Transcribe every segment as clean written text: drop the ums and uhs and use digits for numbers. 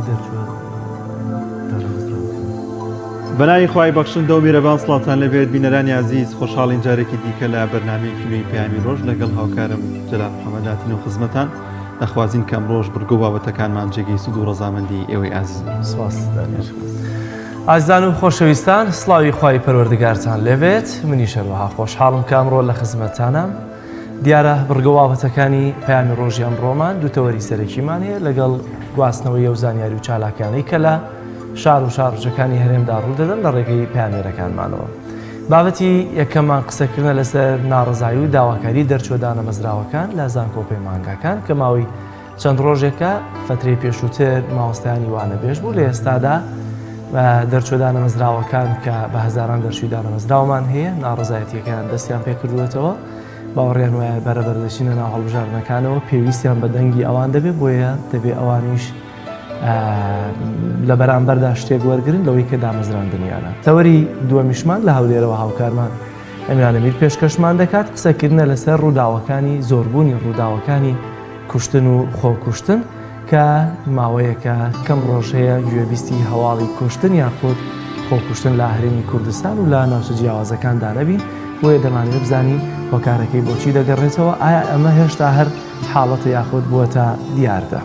دەرچووە دانەمەزراوەکان. بەناوی خوای بەخشندە و میرەبان سڵاوتان لێبێت بینەرانی ئازیز خۆشحاڵین جارێکی دیکە لە بەرنامەیەکی نوێی پەیامی ڕۆژ لەگەڵ هاوکارم جەلال محەمەد هاتینەوە خزمەتان دەخوازین کە ئەمڕۆش بڕگە و بابەتەکانمان جێگەی سوود و ڕەزامەندی ئێوەی ئازیز بن. سپاس دانیار. ئازیزان و خۆشەویستان سڵاوی خوای پەروەردگارتان لێبێت منیش هەروەها خۆشحاڵم کە ئەمڕۆ لە خزمەتتانام دیارە بڕگە و بابەتەکانی پەیامی ڕۆژی ئەمڕۆمان دوو تەوەری سەرەکیمان هەیە لەگەڵ گواستنەوەی ئەو زانیاری و چالاکیانەی کە لە شار و شارۆچەکانی هەرێمدا ڕوودەدەن لە ڕێگەی پەیامێرەکانمانەوە. بابەتی یەکەممان قسەکردنە لەسەر ناڕەزایی و داواکاری دەرچووە دانەمەزراوەکان لە زانکۆ و پەیمانگاکان کە ماوەی چەند ڕۆژێکە فەترەی پێشووتر مامۆستایانی وانەبێژ بوو لە ئێستادا دەرچووە دانەمەزراوەکان کە بە هەزاران دەرچووی دانەمەزراومان هەیە ناڕەزایەتیەکەیان دەستیان پێکردووەتەوە باوەڕیان وایە بەرەبەر دەچینە ناو هەڵبژاردنەکانەوە پێویستیان بە دەنگی ئەوان دەبێت بۆیە دەبێ ئەوانیش لە بەرامبەردا شتێک وەرگن لەوەی کە دامەزراندنیانە تەوەری دووەمیشمان لە هەولێرەوە هاوکارمان عیمران ئەمیر پێشکەشمان دەکات قسەکردنە لەسەر ڕووداوەکانی زۆربوونی ڕووداوەکانی کوشتن و خۆکوشتن کە ماوەیەکە کەم ڕۆژ هەیە گوێبیستی هەواڵی کوشتن یاخود خۆکوشتن لە هەرێمی کوردستان و لە ناوچە جیاوازەکاندا نەبین، بۆیە دەمانەوێت بزانین هۆکارەکەی بۆچی دەگەڕێتەوە، ئایا ئەمە هێشتا هەر حاڵەتە یاخود بووەتە دیاردە؟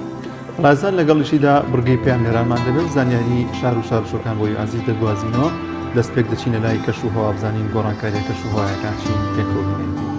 ڕازان لەگەڵیشیدا بڕگەی پەیامنێرانمان دەبێت و زانیاری شار و شارۆچکەکان بۆ ئازیز دەگوازینەوە، دەستپێک دەچینە لای کەش و هەوا بزانین گۆڕانکاریە کەش و هەوایەکان چین پێکەوە بینین.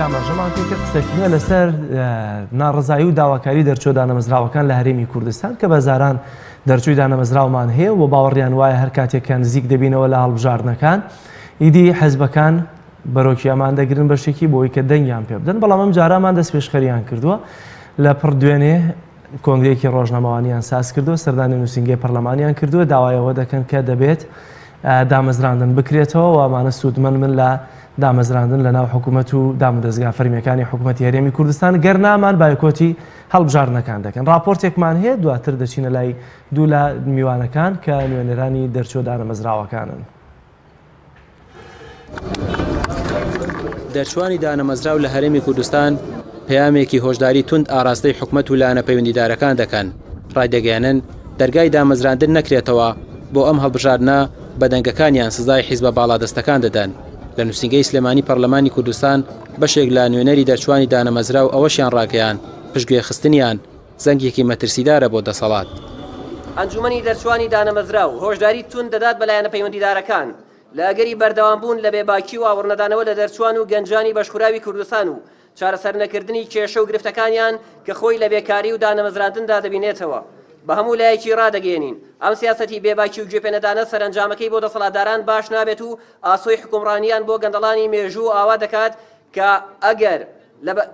ئاماژەمان پێکرد قسەکردنە لەسەر ناڕزایی و داواکاری دەرچوە دانەمەزراوەکان لە هەرێمی کوردستان کە بەزاران دەرچووی دانەمەزراومان هەیە و باوەڕیان وایە هەر کاتێک کە نزیک دەبینەوە لە هەڵبژاردنەکان ئیدی حزبەکان بەرۆکی ئەمان دەگرن بەشێکی بۆی کە دەنگیان پێ بدەن بەڵام ئەم جارەمان دەست پێشخەریان کردووە لە پڕ دوێنێ کۆنگرەیەکی ڕۆژنامەوانیان ساز کردووە سەردانی نووسینگەی پەرلەمانیان کردووە داوایەوە دەکەن کە دەبێت دامەزراندن بکرێتەوە و ئەمانە سوودمەند من لە دامەزراندن لە ناو حکوومەت و دامودەزگا فەرمیەکانی حکوومەتی هەرێمی کوردستان گەرنامان بایکۆتی هەڵبژاردنەکان دەکەن. ڕاپۆرتێکمان هەیە دواتر دەچینە لای دوو لە میوانەکان کە نوێنەرانی دەرچووە دانەمەزراوەکانن. دەرچووانی دانەمەزراو لە هەرێمی کوردستان پەیامێکی هۆشداری توند ئاراستەی حکومەت و لایەنە پەیوەندیدارەکان دەکەن، ڕایدەگەیەنن دەرگای دامەزراندن نەکرێتەوە بۆ ئەم هەڵبژاردنە بە دەنگەکانیان سزای حیزبە باڵادەستەکان دەدەن. لە نووسینگەی سلێمانی پەرلەمانی کوردستان بەشێک لە نوێنەری دەرچووانی دانەمەزراو ئەوەشیان ڕاگەیاند، پشتگوێخستنیان زەنگێکی مەترسیدارە بۆ دەسەڵات. ئەنجومەنی دەرچووانی دانەمەزراو هۆشداری توند دەدات بە لایەنە پەیوەندیدارەکان لە ئەگەری بەردەوامبوون لە بێباکی و ئاوڕنەدانەوە لە دەرچووان و گەنجانی بەشخوراوی کوردستان و چارەسەرنەکردنی کێشە و گرفتەکانیان کە خۆی لە بێکاری و دانەمەزراندندا دەبینێتەوە بە هەموو لایەکی ڕادەگەیەنین ئەم سیاسەتی بێباکی و گوێپێنەدانە سەرەنجامەکەی بۆ دەسەڵاتداران باش نابێت و ئاسۆی حوکمڕانیان بۆ گەندەڵانی مێژوو ئاوا دەکات کە ئەگەر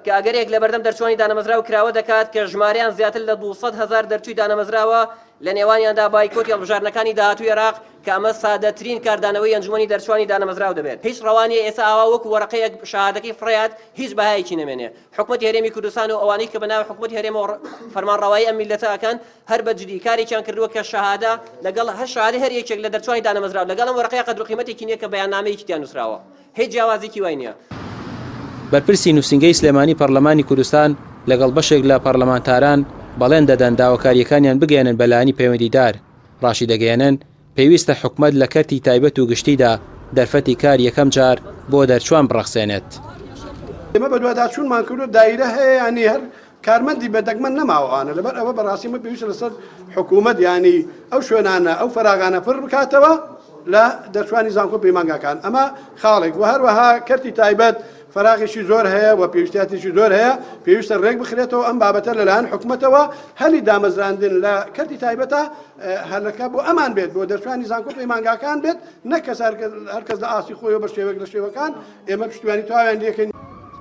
کە ئەگەرێک لەبەردەم دەرچووانی دانەمەزراو کراوە دەکات کە ژمارەیان زیاتر لە 200 هەزار دەرچووی دانەمەزراوە لە نێوانیاندا بایکۆتی هەڵبژاردنەکانی داهاتووی عێراق کە ئەمە سادەترین کاردانەوەی ئەنجومەنی دەرچووانی دانەمەزراو دەبێت. هیچ ڕەوا نییە ئێستا ئاوا وەکو وەرەقەیەک شەهادەکەی فڕێیات هیچ بەهایەکی نەمێنێ. حکومەتی هەرێمی کوردستان و ئەوانەی کە بە ناوی حکومەتی هەرێمەوە فەرمانڕەوایی ئەم میللەتە ئەکەن هەر بە جدی کارێکیان کردووە کە شەهادە لەگەڵ هەر شەهادەی هەر یەکێک لە دەرچووانی دانەمەزراو لەگەڵ ئەم وەرەقەیە قەدر و قیمەتێکی نییە کە بەیاننامەیەکی تیا نووسراوە. هیچ جیاوازیکی وای نییە. بەرپرسی نووسینگەی سلێمانی پەڕلەمانی کوردستان لەگەڵ بەشێک لە پەڕلەمانتاران بەڵێن دەدەن داواکارییەکانیان بگەیەنن بە لایەنی پەیوەندیدار، ڕاشیدەگەیەنن، پێویستە حکومەت لە کەرتی تایبەت و گشتیدا دەرفەتی کار یەکەم جار بۆ دەرچوان بڕەخسێنێت. ئێمە بەدواداچوونمان کردووە دایرە هەیە یانی هەر کارمەندی بە دەگمەن نەماوە ئەوانە لەبەر ئەوە بەڕاستی ئەمە پێویستە لەسەر حکوومەت یانی ئەو شوێنانە ئەو فەراغانە پڕ بکاتەوە لە دەرچوانی زانکۆ پەیمانگاکان ئەمە خاڵێک و هەروەها کەرتی تایبەت فەراغێکی زۆر هەیە و پێویستیاتێکی زۆر هەیە پێویستە ڕێک بخرێتەوە ئەم بابەتە لەلایەن حکومەتەوە هەلی دامەزراندن لە کەرتی تایبەتە هەلەکە بۆ ئەمان بێت بۆ دەرچوانی زانکۆ پەیمانگاکان بێت نەک کەس هەرکەس لە ئاستی خۆیەوە بە شێوەیەک لە شێوەکان ئێمە پشتیوانی تەواویان لێکەین.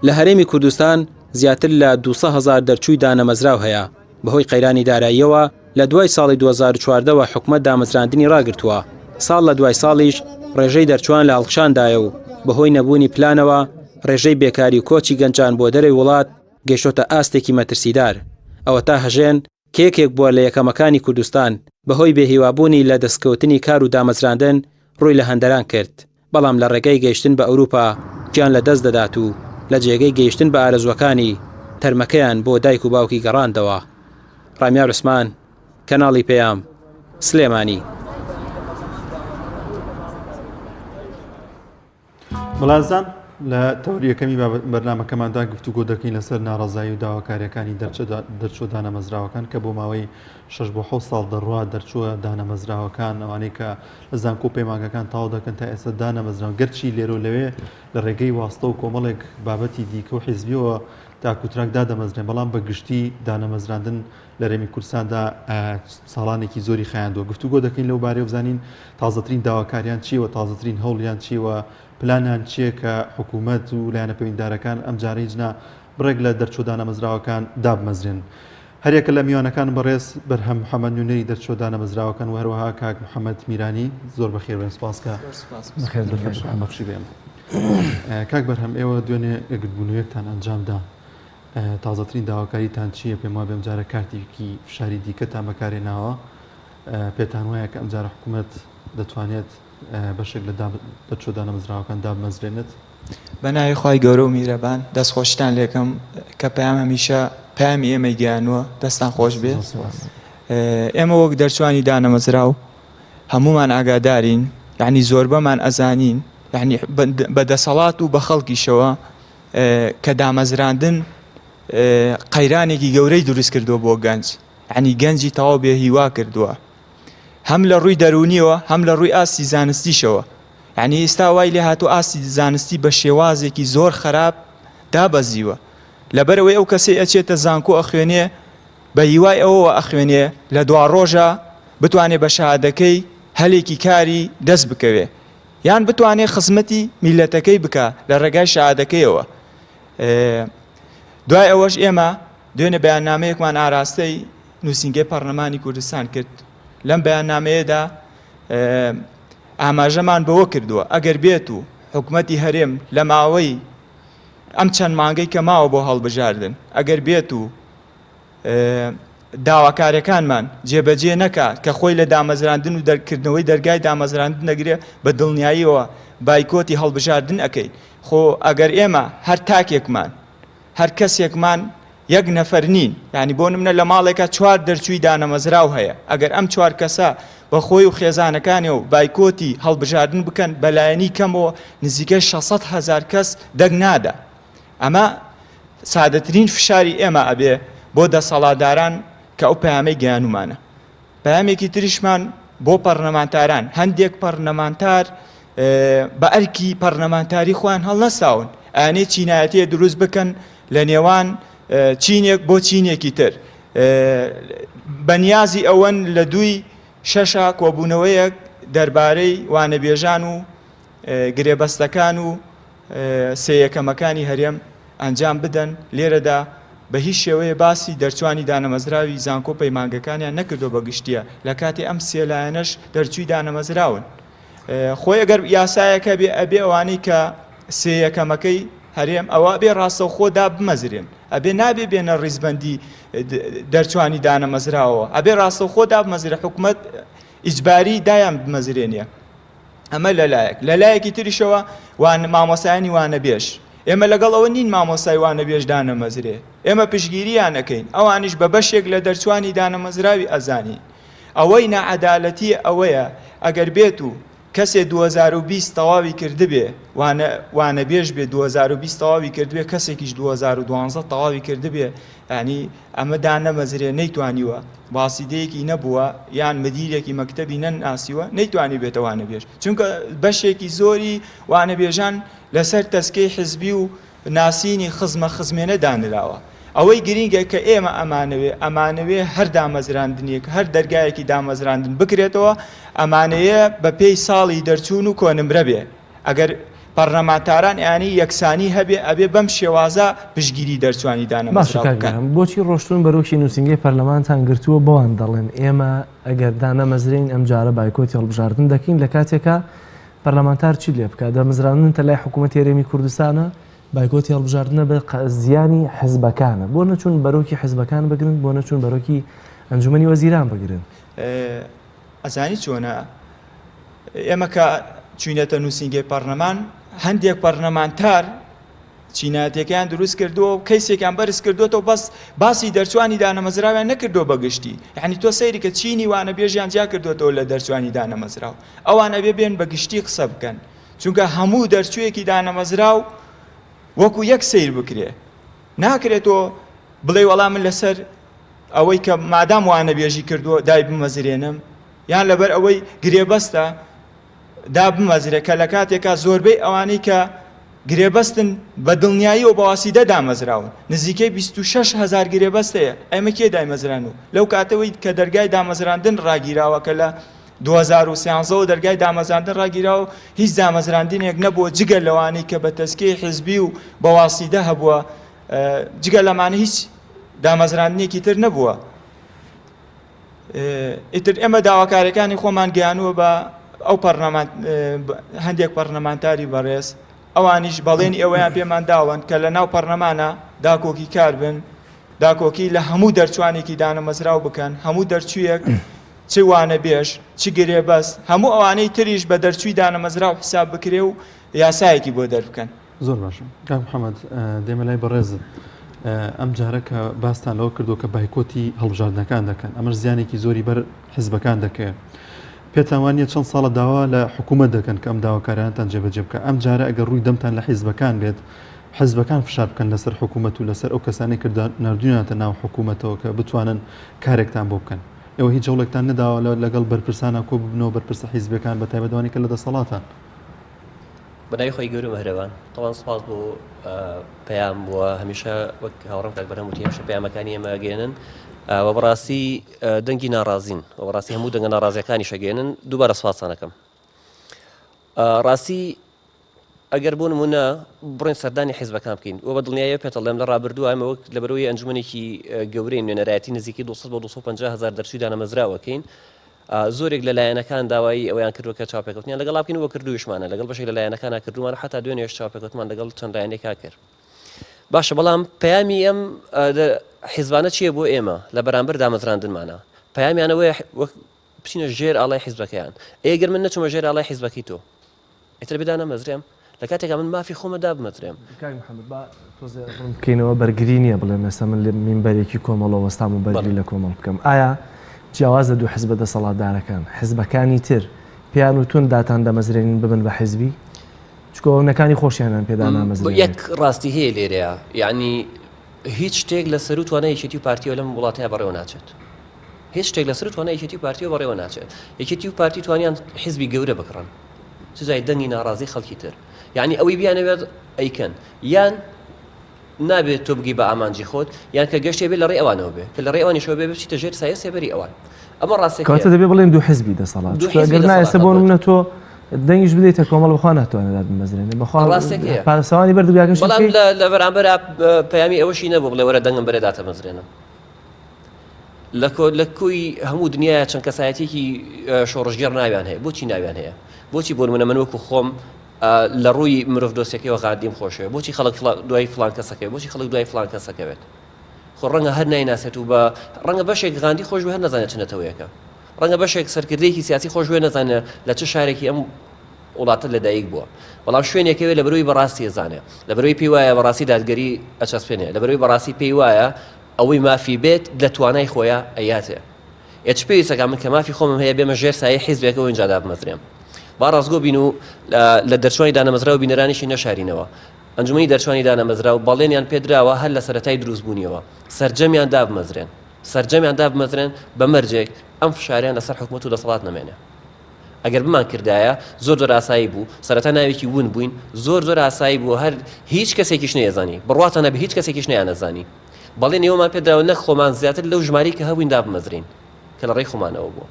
لە هەرێمی کوردستان زیاتر لە 200 هەزار دەرچووی دانەمەزراو هەیە، بەهۆی قەیرانی داراییەوە لە دوای ساڵی 2014 وە حکومەت دامەزراندنی ڕاگرتووە، ساڵ لە دوای ساڵیش ڕێژەی دەرچووان لە هەڵکشاندایە و بەهۆی نەبوونی پلانەوە ڕێژەی بێکاری و کۆچی گەنجان بۆ دەرەوەی وڵات گەیشتۆتە ئاستێکی مەترسیدار. ئەوەتا هەژێن کە یەکێک بووە لە یەکەمەکانی کوردستان، بەهۆی بێهیوابوونی لە دەستکەوتنی کار و دامەزراندن ڕووی لە هەندەران کرد، بەڵام لە ڕێگای گەیشتن بە ئەوروپا گیان لە دەست دەدات و لە جێگەی گەیشتن بە ئارەزووەکانی، تەرمەکەیان بۆ دایک و باوکی گەڕاندەوە. ڕامیار عوسمان، کەناڵی پەیام، سلێمانی. ملازان لە تەوەری یەکەمی بەرنامەکەماندا گفتوگۆ دەکەین لەسەر ناڕەزایی و داواکاریەکانی دەرچوە دانەمەزراوەکان کە بۆ ماوەی 6 بۆ 6 ساڵ دەڕوا دەرچووە دانەمەزراوەکان ئەوانەی کە لە زانکۆ و پەیمانگەکان تاو دەکەن تا ئێستا دانەمەزراون گەرچی لێرە و لەوێ لە ڕێگەی واستە و کۆمەڵێک بابەتی دیکە و حیزبیەوە تاکوتراک دادەمەزرێن بەڵام بە گشتی دانەمەزراندن لە هەرێمی کوردستاندا ساڵانێکی زۆری خایاندووە. گفتوگۆ دەکەین لەو بارەیەوە بزانین تازەترین داواکاریان چییە و تازەترین هەوڵیان چییە و پلانیان چییە کە حکوومەت و لایەنە پەیوەندیدارەکان ئەمجارە هیچ نا بڕێک لە دەرچووە دانەمەزراوەکان دابمەزرێن. هەریەکە لە میوانەکان بەڕێز بەرهەم محەمەد نوێنەری دەرچووە دانەمەزراوەکان و هەروەها کاک محەمەد میرانی زۆر بەخێر بێن سوپاس کە دەرفەتتان بەخشی بە ئێمە. کاک بەرهەم ئێوە دوێنێ گردبوونەوەیەکتان ئەنجامدا تازەترین داواکاریتان چییە؟ پێم وابێ ئەمجارە کارتێکی فشاری دیکەتان بەکارهێناوە، پێتان وایە کە ئەمجارە حکوومەت دەتوانێت بەشێک لە دەرچووە دانەمەزراوەکان دابمەزرێنێت؟ بە ناوی خوای گەورە و میرەبان دەستخۆشیتان لێکەم کە پەیام هەمیشە پەیامی ئێمەی گەیانووە دەستان خۆش بێ ئێمە وەک دەرچوانی دانەمەزراو هەمومان ئاگادارین یعنی زۆربەمان ئەزانین یعنی بە دەسەڵات و بە خەڵکیشەوە کە دامەزراندن قەیرانێکی گەورەی دروست کردووە بۆ گەنج یعنی گەنجی تەواو بێ هیوا کردووە هەم لە ڕووی دەرونیەوە هەم لە ڕووی ئاستی زانستیشەوە یعنی ئێستا وای لێ هاتوو ئاستی زانستی بە شێوازێکی زۆر خراپ دابەزیوە لەبەرەوەی ئەو کەسەی ئەچێتە زانکۆ ئەخوێنێ بە هیوای ئەوەوە ئەخوێنێ لە دوا ڕۆژە بتوانێ بە شەهادەکەی هەلێکی کاری دەست بکەوێ یان بتوانێ خزمەتی میللەتەکەی بکا لە ڕێگای شەهادەکەیەوە. دوای ئەوەش ئێمە دوێنێ بەیاننامەیەکمان ئاراستەی نووسینگەی پەڕلەمانی کوردستان کرد. لەم بەیاننامەیەدا ئاماژەمان بەوە کردووە ئەگەر بێت و حکومەتی هەرێم لە ماوەی ئەم چەند مانگەی کە ماوە بۆ هەڵبژاردن ئەگەر بێت و داواکاریەکانمان جێبەجێ نەکا کە خۆی لە دامەزراندن و دەرکردنەوەی دەرگای دامەزراندن دەگرێ بە دڵنیاییەوە بایکۆتی هەڵبژاردن ئەکەین خۆ ئەگەر ئێمە هەر تاکێکمان هەر کەسێکمان یەک نەفەر نین یعنی بۆ نمونە لە ماڵێکا چوار دەرچووی دانەمەزراو هەیە ئەگەر ئەم چوار کەسە بە خۆی و خێزانەکانی و بایکۆتی هەڵبژاردن بکەن بەلایەنی کەمەوە نزیکەی 600 هەزار کەس دەنگ نادا ئەمە سادەترین فشاری ئێمە ئەبێ بۆ دەسەڵاتداران کە ئەو پەیامەی گەیانومانە. پەیامێکی تریشمان بۆ پەڕنەمانتاران، هەندێک پەڕنەمانتار بە ئەرکی پەڕنەمانتاری خۆیان هەڵنەساون، ئەیانەی چینایەتیە دروست بکەن لە نێوان چینێک بۆ چینێکی تر، بەنیازی ئەوەن لە دووی شەشا کۆبوونەوەیەک دەربارەی وانەبێژان و گرێبەستەکان و سێ یەکەمەکانی هەرێم ئەنجام بدەن، لێرەدا بە هیچ شێوەیە باسی دەرچوانی دانەمەزراوی زانکۆ پەیمانگەکانیان نەکردوە بە گشتیە، لە کاتێ ئەم سێ لایەنەش دەرچوی دانەمەزراون. خۆی ئەگەر یاسایەک هەبێ ئەبێ ئەوانەی کە سێ یەکەمەکەی هەرێم ئەوە ئەبێ ڕاستەوخۆ دابمەزرێن، ئەبێ نابێ بێنە ڕیزبەندی دەرچوانی دانەمەزراوەوە، ئەبێ ڕاستەوخۆ دابمەزرێ حکومەت ئیجباری دایان بمەزرێنێ. ئەمە لەلایەک لەلایەکی تریشەوە وان مامۆسایانی وانەبێژ ئێمە لەگەڵ ئەوە نین مامۆستای وانەبێژ دانەمەزرێ ئێمە پشگیریان ئەکەین ئەوانیش بە بەشێک لە دەرچوانی دانەمەزراوی ئەزانین ئەوەی ناعەدالەتی ئەوەیە ئەگەر بێت و کەسێ 2020 تەواوی کردبێ وانە وانەبێژ بێ 2020 تەواوی کردبێ کەسێکیش 2012 تەواوی کردبێ ینی ئەمە دانەمەزرێ نەیتوانیوە واسیدەیەکی نەبووە یان مدیرێکی مەکتەبی نەناسیوە نەیتوانیبێتە وانەبێژ چونکە بەشێکی زۆری وانەبێژان لەسەر تەسکەی حزبی و ناسینی خزمە خزمێنە دانراوە ئەوەی گرینگە کە ئێمە ئەمانەوێ ئەمانەوێ هەر دامەزراندنێک هەر دەرگایەکی دامەزراندن بکرێتەوە ئەمانەیە بە پێی ساڵی دەرچوون و کۆنمرە بێ ئەگەر پەڕلەمانتاران ئەیانی یەکسانی هەبێ ئەبێ بەم شێوازە پشتگیری دەرچوانی باشە دانەمەزراو کاک بکەن. بەرهەم بۆچی ڕۆشتوون بەرۆکی نووسینگەی پەرلەمانتان گرتووە بەوان دەڵێن ئێمە ئەگەر دانەمەزرێین ئەمجارە بایکۆتی هەڵبژاردن دەکەین لە کاتێکا پەرلەمانتار چی لێ بکات دامەزراندن تە لای حکوومەتی هەرێمی کوردستانە بایکۆتی هەڵبژاردنە بە زیانی حزبەکانە بۆ نەچوون بەرۆکی حزبەکان بگرن بۆ نەچوون بەرۆکی ئەنجومەنی وەزیران بگرن. ئەزانی چۆنە ئێمە کە چوینەتە نووسینگەی پەرلەمان هەندێک پەرلەمانتار چینایەتەکەیان دروست کردووە و کەیسێکیان بەرز کردوێتەوە بەس باسی دەرچوانی دانەمەزراویان نەکردووە بە گشتی یعنی تۆ سەیری کە چینی وانە بێژیان جیا کردوێتەوە لە دەرچوانی دانەمەزراو ئەوان ئەبێ بێن بە گشتی قسە بکەن چونکە هەموو دەرچوویەکی دانەمەزراو وەکو یەک سەیر بکرێ ناکرێت تۆ بڵێ وەڵا من لەسەر ئەوەی کە مادام وانەبێژی کردووە دای بمەزرێنم یان لەبەر ئەوەی گرێبەستە دابمەزرێ کە لە کاتێکا زۆربەی ئەوانەی کە گرێبەستن بە دڵنیاییەوە بە واسیدە دامەزراون نزیکەی 26 هزار گرێبەست هەیە ئەمە کێ دایمەزران و لەو کاتەوەی کە دەرگای دامەزراندن ڕاگیراوە کە لە 2013ەوە دەرگای دامەزراندن ڕاگیراوە هیچ دامەزراندنێک نەبووە جگە لەوانەی کە بە تەزکیەی حزبی و بە واسیدە هەبووە جگە لەمانە هیچ دامەزراندنێکی تر نەبووە ئیتر ئێمە داواکاریەکانی خۆمان گەیانووە بە ئەو پەرلەمان هەندێک پەرلەمانتاری بەڕێز ئەوانیش بەڵێنی ئەوەیان پێمان داون کە لە ناو پەرلەمانە داکۆکی کار بن داکۆکی لە هەموو دەرچوانێکی دانەمەزراو بکەن هەموو دەرچوویەک چ وانەبێژ چ گرێبەست هەموو ئەوانەی تریش بە دەرچووی دانەمەزراو حساب بکرێ و یاسایەکی بۆ دەربکەن. زۆر باشە کاک محەممەد دێمە لای بەڕێزت ئەم جارە کە باستان لەوە کردو کە بایکۆتی هەڵبژاردنەکان دەکەن ئەمەش زیانێکی زۆری بەر حزبەکان دەکەوێت پێتان وانە چەند ساڵە داوا لە حکوومەت دەکەن کە ئەم داواکارانتان جێبەجێ بکە ئەم جارە ئەگەر ڕووی دەمتان لە حیزبەکان بێت حزبەکان فشار بکەن لەسەر حکوومەت و لەسەر ئەو کەسانی کە نردویانەتە ناو حکوومەتەوە کە بتوانن کارێکتان بۆ بکەن ئێوە هیچ هەوڵێکتان نەداوە لەگەڵ بەرپرسانە کۆ ببنەوە بەرپرسە حیزبەکان بە تایبەتوانی کە لە دەسەڵاتان بەناوی خۆی گەورە مهرەبان تەوان سپاس بۆ پەیام بووە هەمیشە وەک هاوڕم کاک بەرهەم وتی هەمیشە پەیامەکانی ئێمە ئەگەێنن و بەڕاستی دەنگی ناڕازین و بەڕاستی هەموو دەنگە ناڕازیەکانی شەگەێنن دووبارە سپاسانەکەم ڕاستی ئەگەر بۆ نمونە بڕێن سەردانی حیزبەکان بکەین و بە دڵنیاییەوە پێت ئەڵێم لە ڕابردوو ئەمە وەک لەبەرەوەی ئەنجومەنێکی گەورەی نوێنەرایەتی نزیکەی 200 بۆ 250 هزار دەرچووی دانەمەزراوەکەین زۆرێک لە لایەنەکان داوای ئەوەیان کردووە کە چاوپێکەوتنیان لەگەڵا بکەین و کردوویشمانە لەگەڵ بەشێک لە لایەنەکانا کردوومانە حەتا دوێنێش چاوپێکەوتمان لەگەڵ چەند لایەنێکا کرد. باشە بەڵام پەیامی ئەم حیزبانە چییە بۆ ئێمە لە بەرامبەر دامەزراندنمانە؟ پەیامیان ئەوەیە وەک بچینە ژێر ئاڵای حیزبەکەیان. ئەی گەر من نەچوومە ژێر ئاڵای حیزبەکەی تۆ؟ ئیتر ئەبێ دانەمەزرێم؟ لە کاتێکا من مافی خۆمە دابمەزرێم. کاک محەمەد با تۆزێ ڕوون بکەینەوە بەرگری نییە بڵێم ئێستا من لە مینبەرێکی کۆمەڵەوە وەستام و بەرگری لە کۆمەڵ بکەم ئایا جیاواز لە دوو حزبە دەسەڵاتدارەکان حزبەکانی تر پێیان وتون داتان دەمەزرێنین ببن بە حزبی چونکە ئەونەکانی خۆشیانیان پێ دانامەزرێنێت. یەک ڕاستی هەیە لێرەیا یەعنی هیچ شتێک لە سەروو توانای یەکێتی و پارتیەوە لەم وڵاتەیا بەڕێوە ناچێت. هیچ شتێک لەسەر توانای یەکێتی و پارتیەوە بەڕێوە ناچێت. یەکێتی و پارتی توانیان حیزبی گەورە بکڕن. چ جای دەنگی ناڕازی خەڵکی تر. یەعنی ئەوەی بیانەوێت ئەیکەن. یان نابێت تۆ بگەی بە ئامانجی خۆت، یان کە گەشتی ئەبێ لە ڕێی ئەوانەوە بێ. کە لە ڕێی ئەوانیشەوە بێ بچیتە ژێر سایە سێبەری ئەوان. ئەمە ڕاستیەکەیە. کەواتە دەبێ بڵێین دوو حیزبی دەسەڵات. دوو چونکە حیزبی ئەگەر نا ئێستا دەسەڵاتە بۆ بۆت. نمونە تۆ. دەنگیش بدەیتە کۆمەڵ بەخوا ناتوانێت دابمەزرێنێ بەخوا ڕاستێک هەیە. پاسەوانی بەر دەرگاکەشی بەڵام بکەی لە لە بەرامبەر پەیامی ئەوەشی نەبوو بڵێ وەرە دەنگم بەرێ داتەمەزرێنم لە کۆ لە کۆی هەموو دنیاە چەند کەسایەتێکی شۆڕشگێڕ ناویان هەیە بۆچی ناویان هەیە بۆچی بۆ نمونە من وەکو خۆم لە ڕووی مرۆڤ دۆستەکەیەوە غاندیم خۆشەوێ بۆچی خەڵک دوای فلان کەسەکەوێت بۆچی خەڵک دوای فلان کەسەکەوێت خۆ ڕەنگە هەر نایناسێت و بە ڕەنگە بەشێک غاندی خۆش بێ هەر نەزانێت چ نەتەوەیەکە ڕەنگە بەشێک سەرکردەیەکی سیاسی خۆش بێ نەزانێ لە چ شارێکی ئەم وڵاتە لەدایک بووە بەڵام شوێنێکەوێ لە بەرەوەی بەڕاستی ئەزانێ لە بەرەوەی پێی وایە بەڕاستی دادگەری ئەچەسپێنێ لە بەرەوەی بەڕاستی پێی وایە ئەوەی مافی بێت لە توانای خۆیان ئەیاتێ ئێ چ پێویستەکە من کە مافی خۆمم هەیە بێمە ژێر سایەی حیزبێکەوە ئینجا دابمەزرێم با ڕاستگۆ بین و لە دەرچوانی دانەمەزراو بینەرانیشی نەشارینەوە ئەنجومەنی دەرچوانی دانەمەزراو بەڵێنیان پێدراوە هەر لە سەرەتای دروستبوونیەوە سەرجەمیان دابمەزرێن سەرجەمیان دابمەزرێن بە مەرجێک ئەم فشاریان لەسەر حکومەت و دەسەڵات نەمێنێ. ئەگەر بمان کردایە زۆر زۆر ئاسایی بوو، سەرەتا ناوێکی ون بووین، زۆر زۆر ئاسایی بوو هەر هیچ کەسێکیش نەیەزانی، بڕواتان هەبێ هیچ کەسێکیش نەیانەزانی. بەڵێنی ئەوەمان پێدراوە نەک خۆمان زیاتر لەو ژمارەی کە هەبووین دابمەزرێین کە لە ڕێی خۆمانەوە بوو.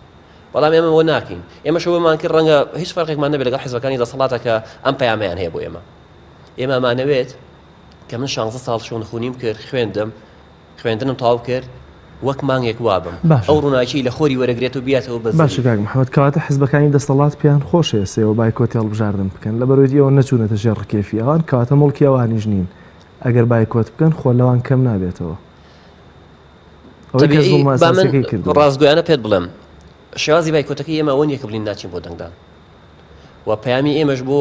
بەڵام ئێمە ئەوە ناکەین. ئێمەش ئەوەمان کرد ڕەنگە هیچ فەرقێکمان نەبێت لەگەڵ حیزبەکانی دەسەڵاتە کە ئەم پەیامەیان هەیە بۆ ئێمە. ئێمە ئەمانەوێت کە من شانزە ساڵ شوێنخوونیم کرد، خوێندم، خوێندنم تەواو کرد وەک مانگێک وابم باشە. ئەو ڕووناکیەی لە خۆری وەرەگرێت و بیاتەوە بە باشە زەوی. کاک محمد کەواتە حزبەکانی دەستەڵات پێیان خۆشە ئێستا ئێوە بایکۆتی هەڵبژاردن بکەن لەبەرئەوەی ئێوە نەچوونەتە ژێر ڕکێفی ئەوان کەواتە موڵکی ئەوانیش نین ئەگەر بایکۆت بکەن خۆ لەوان کەم نابێتەوە ئەوەی کە تەبیعی زوڵمە با من ئەساسیەکەی کردووە. ڕاستگۆیانە پێت بڵێم شێوازی بایکۆتەکەی ئێمە ئەوە نیە کە بڵین ناچین بۆ دەنگدان و پەیامی ئێمەش بۆ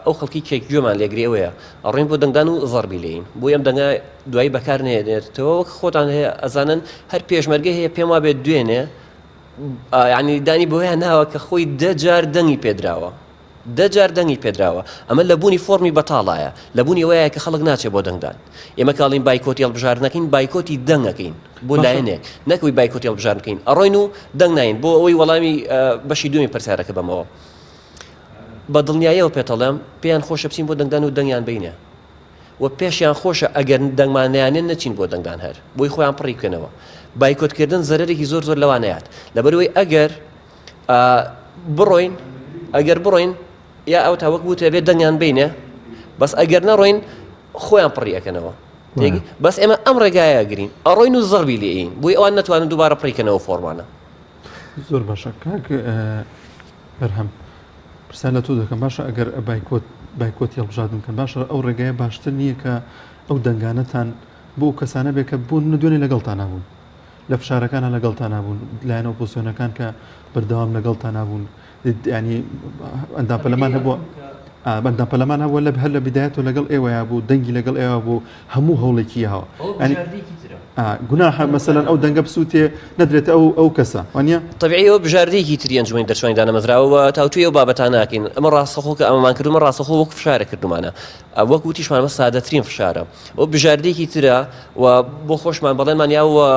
ئەو خەڵکی کێک گوێمان لێگری ئەوەیە ئەڕۆین بۆ دەنگدان و زەربی لێین بۆی ئەم دەنگە دوایی بەکار نێنێتەوە وەک خۆتان هەیە ئەزانن هەر پێشمەرگە هەیە پێم وابێت دوێنێ ینی دانی بۆیان ناوە کە خۆی دەجار دەنگی پێدراوە دەجار دەنگی پێدراوە ئەمە لە بوونی فۆرمی بەتاڵایە لە بوونی وایە کە خەڵک ناچێت بۆ دەنگدان ئێمە کاڵین بایکۆتی هەڵبژاردنەکەین بایکۆتی دەنگەکەین بۆ لایەنێک نەک ئەوەی بایکۆتی هەڵبژاردن بکەین ئەڕۆین و دەنگ ناین بۆ ئەوەی وەڵامی بەشی دووەمی پرسیارەکە بەمەوە بە دڵنیاییەوە پێتەڵێم پێیان خۆشە بچین بۆ دەنگدان و دەنگیان بینێ و پێشیان خۆشە ئەگەر دەنگمان نیانێن نەچین بۆ دەنگدان هەر بۆی خۆیان پڕی بکەنەوە بایکۆتکردن زەرەرێکی زۆر زۆر لەوانەیات لەبەرەوەی ئەگەر بڕۆین ئەگەر بڕۆین یا ئەو تا وەک بوتێ بێت دەنگیان بینێ بەس ئەگەر نەڕۆین خۆیان پڕی ئەەکەنەوە بەس ئێمە ئەم ڕێگایە گرین ئەڕۆین و زەڕبی لێین بۆی ئەوان نەتوانن دووبارە پڕیکەنەوە فۆرمانە. زۆر باشە کاک بەرهەم پرسیار لە تۆ دەکەم باشە ئەگەر بایکۆت بایکۆتی هەڵبژاردن بکەن باشە ئەو ڕێگایە باشتر نییە کە ئەو دەنگانەتان بۆ ئەو کەسانە بێ کە بۆ نمونە دوێنێ لەگەڵتان نابوون لە فشارەکانە لەگەڵتان نابوون لایەنە ئۆپۆزسیۆنەکان کە بەردەوام لەگەڵتان نابوون ینی ئەندام پەرلەمان هەبووە ئەندام پەرلەمان هەبووە لە هەر لە بدایەتەوە لەگەڵ ئێوەیا بوو دەنگی لەگەڵ ئێوە بوو هەموو هەوڵێکی یاوە گوناحە مەسەلەن ئەو دەنگە بسووتێ نەدرێتە ئەو ئەو کەسە وانە طبیعی ئەوە بژاردەیەکی تری ئەنجومەنی دەرچوانی دانەمەزراوە و تاوتوێی ئەو بابەتانە ناکەین ئەمە ڕاستەخۆ کە ئەمەمان کردومە ڕاستەخۆ وەک فشارە کردومانە وەک وتیشمان ئەمە سادەترین فشارە ئەو بژاردەیەکی ترە و بۆ خۆشمان بەڵێنمان یاوە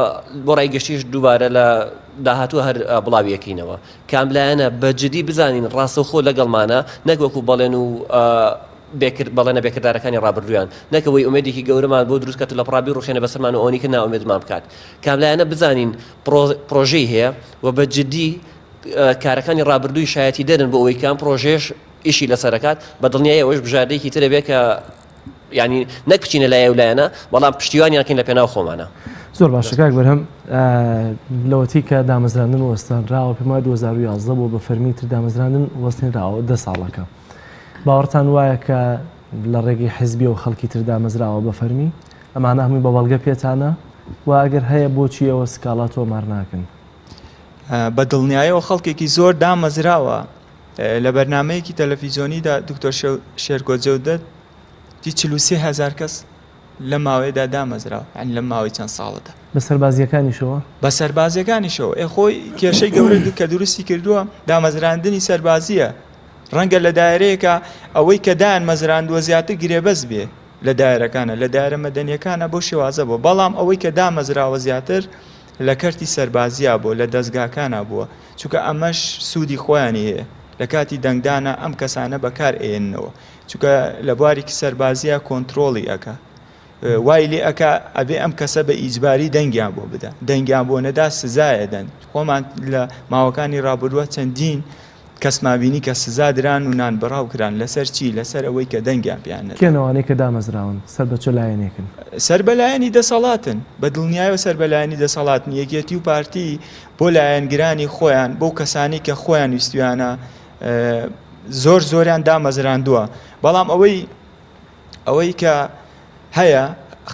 بۆ ڕای گشتیش دووبارە لە داهاتوو هەر بڵاویەکەینەوە کام لایەنە بە جدی بزانین ڕاستەوخۆ لەگەڵمانە نەک وەکو بەڵێن و بەڵێنە بێکردارەکانی ڕابردوویان نەک ئەوەی ئومێدێکی گەورەمان بۆ دروست کات و لە پڕا بیڕوخێنێ بەسەرمان و ئەوەنی کە نائومێدمان بکات کام لایەنە بزانین پرۆژەی هەیە و بە جدی کارەکانی ڕابردووی شایەتی دەرن بۆ ئەوەی کام پرۆژێش ئیشی لەسەرەکات بە دڵنیایی ئەوەش بژاردەیەکی ترە بێ کە یانی نەک بچینە لای ئەو لایەنە بەڵام پشتیوانیان کەین لە پێناو خۆمانە. زۆر باشە کاک بەرهەم لەوەتی کە دامەزراندن وەستانراوە پێم وایە 2011 بووە بە فەرمی تر دامەزراندن وەستێنراوە دە ساڵەکە باوەڕتان وایە کە لە ڕێگەی حزبیەوە خەڵکی تر دامەزراوە بە فەرمی ئەمانە هەمووی بە بەڵگە پێتانە و ئەگەر هەیە بۆچی ئەوە سکاڵا تۆمار ناکەن؟ بە دڵنیایەوە خەڵکێکی زۆر دامەزراوە لە بەرنامەیەکی تەلەفیزۆنیدا دکتۆر شێرکۆ جەودەت وتی 43 هەزار کەس لەم ماوەیەدا دامەزراوە یانی لەم ماوەی چەند ساڵەدا. بە سەربازییەکانیشەوە؟ بە سەربازییەکانیشەوە. ئێ خۆی کێشەی گەورە کە دروستی کردووە دامەزراندنی سەربازییە. ڕەنگە لە دایرەیەکا ئەوەی کە دایان مەزراندووە زیاتر گرێبەست بێ لە دایرەکانە لە دایرە مەدەنیەکانە بەو شێوازە بووە بەڵام ئەوەی کە دامەزراوە زیاتر لە کەرتی سەربازیا بووە لە دەزگاکانا بووە چونکە ئەمەش سوودی خۆیانی هەیە لە کاتی دەنگدانا ئەم کەسانە بەکار ئەیەننەوە چونکە لە بوارێکی سەربازیا کۆنترۆڵی ئەکا وای لێ ئەکا ئەبێ ئەم کەسە بە ئیجباری دەنگیان بۆ بدا دەنگیان بۆ نەدا سزایە دەن خۆمان لە ماوەکانی ڕابردووە چەندین. کەسمان بینی کە سزا دران و نان بڕاو کران لەسەر چی؟ لەسەر ئەوەی کە دەنگیان پێیان نەدا. کێن ئەوانەی کە دامەزراون؟ سەر بە چ لایەنێکن؟ سەر بە لایەنی دەسەڵاتن. بە دڵنیایەوە سەر بە لایەنی دەسەڵاتن. یەکێتی و پارتی بۆ لایەنگرانی خۆیان، بەو کەسانەی کە خۆیان ویستویانە زۆر زۆریان دامەزراندووە. بەڵام ئەوەی ئەوەی کە هەیە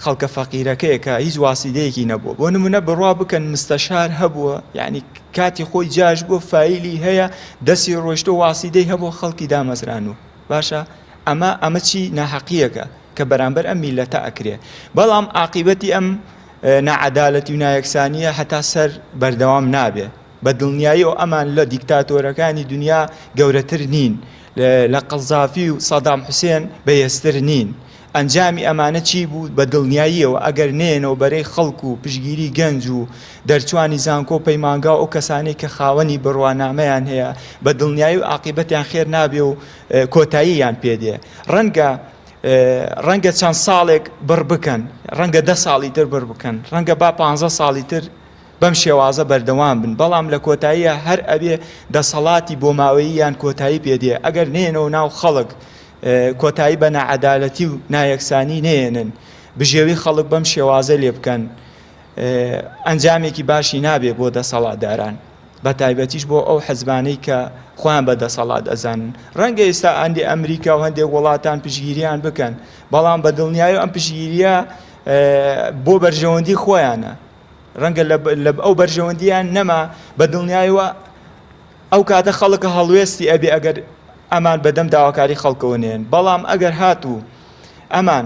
خەڵکە فەقیرەکەیە کە هیچ واسیدەیەکی نەبووە بۆ نمونە بڕوا بکەن مستەشار هەبووە یعنی کاتی خۆی جاش بووە فایلی هەیە دەستی ڕۆشتۆ واسیدەی هەبوو خەڵکی دامەزران و باشە ئەمە ئەمە چی ناحەقیەکە کە بەرامبەر ئەم میلەتە ئەکرێ بەڵام عاقیبەتی ئەم ناعەدالەتی و نایەکسانیە هەتا سەر بەردەوام نابێ بە دڵنیاییەوە ئەمان لە دیکتاتۆرەکانی دنیا گەورەتر نین لە قەزافی و سەدام حوسێن بەهێزتر نین. ئەنجامی ئەمانە چی بوو؟ بە دڵنیاییەوە ئەگەر نەیەنەوە بەرەی خەڵک و پشتگیری گەنج و دەرچوانی زانکۆ و پەیمانگا و ئەو کەسانەی کە خاوەنی بڕوانامەیان هەیە بە دڵنیایی و عاقیبەتیان خێر نابێ و کۆتاییان پێ دێ. ڕەنگە ڕەنگە چەند ساڵێک بڕ بکەن، ڕەنگە دە ساڵی تر بڕ بکەن، ڕەنگە با پانزە ساڵی تر بەم شێوازە بەردەوام بن، بەڵام لە کۆتاییا هەر ئەبێ دەسەڵاتی بۆماوەییان کۆتایی پێ دێ، ئەگەر نەیەنەوە ناو خەڵک کۆتایی بە ناعەدالەتی و نایەکسانی نەیەنن، بژێوی خەڵک بەم شێوازە لێ بکەن ئەنجامێکی باشی نابێ بۆ دەسەڵاتداران، بە تایبەتیش بۆ ئەو حزبانەی کە خۆیان بە دەسەڵات ئەزانن. ڕەنگە ئێستا هەندێ ئەمریکا و هەندێک وڵاتان پشتگیریان بکەن، بەڵام بە دڵنیایی ئەم پشتگیریە بۆ بەرژەوەندی خۆیانە. ڕەنگە لە ئەو بەرژەوەندیان نەما بە دڵنیایەوە ئەو کاتە خەڵکە هەڵوێستی ئەبێ ئەگەر ئەمان بەدەم داواکاری خەڵکەوە نێن بەڵام ئەگەر هاتوو ئەمان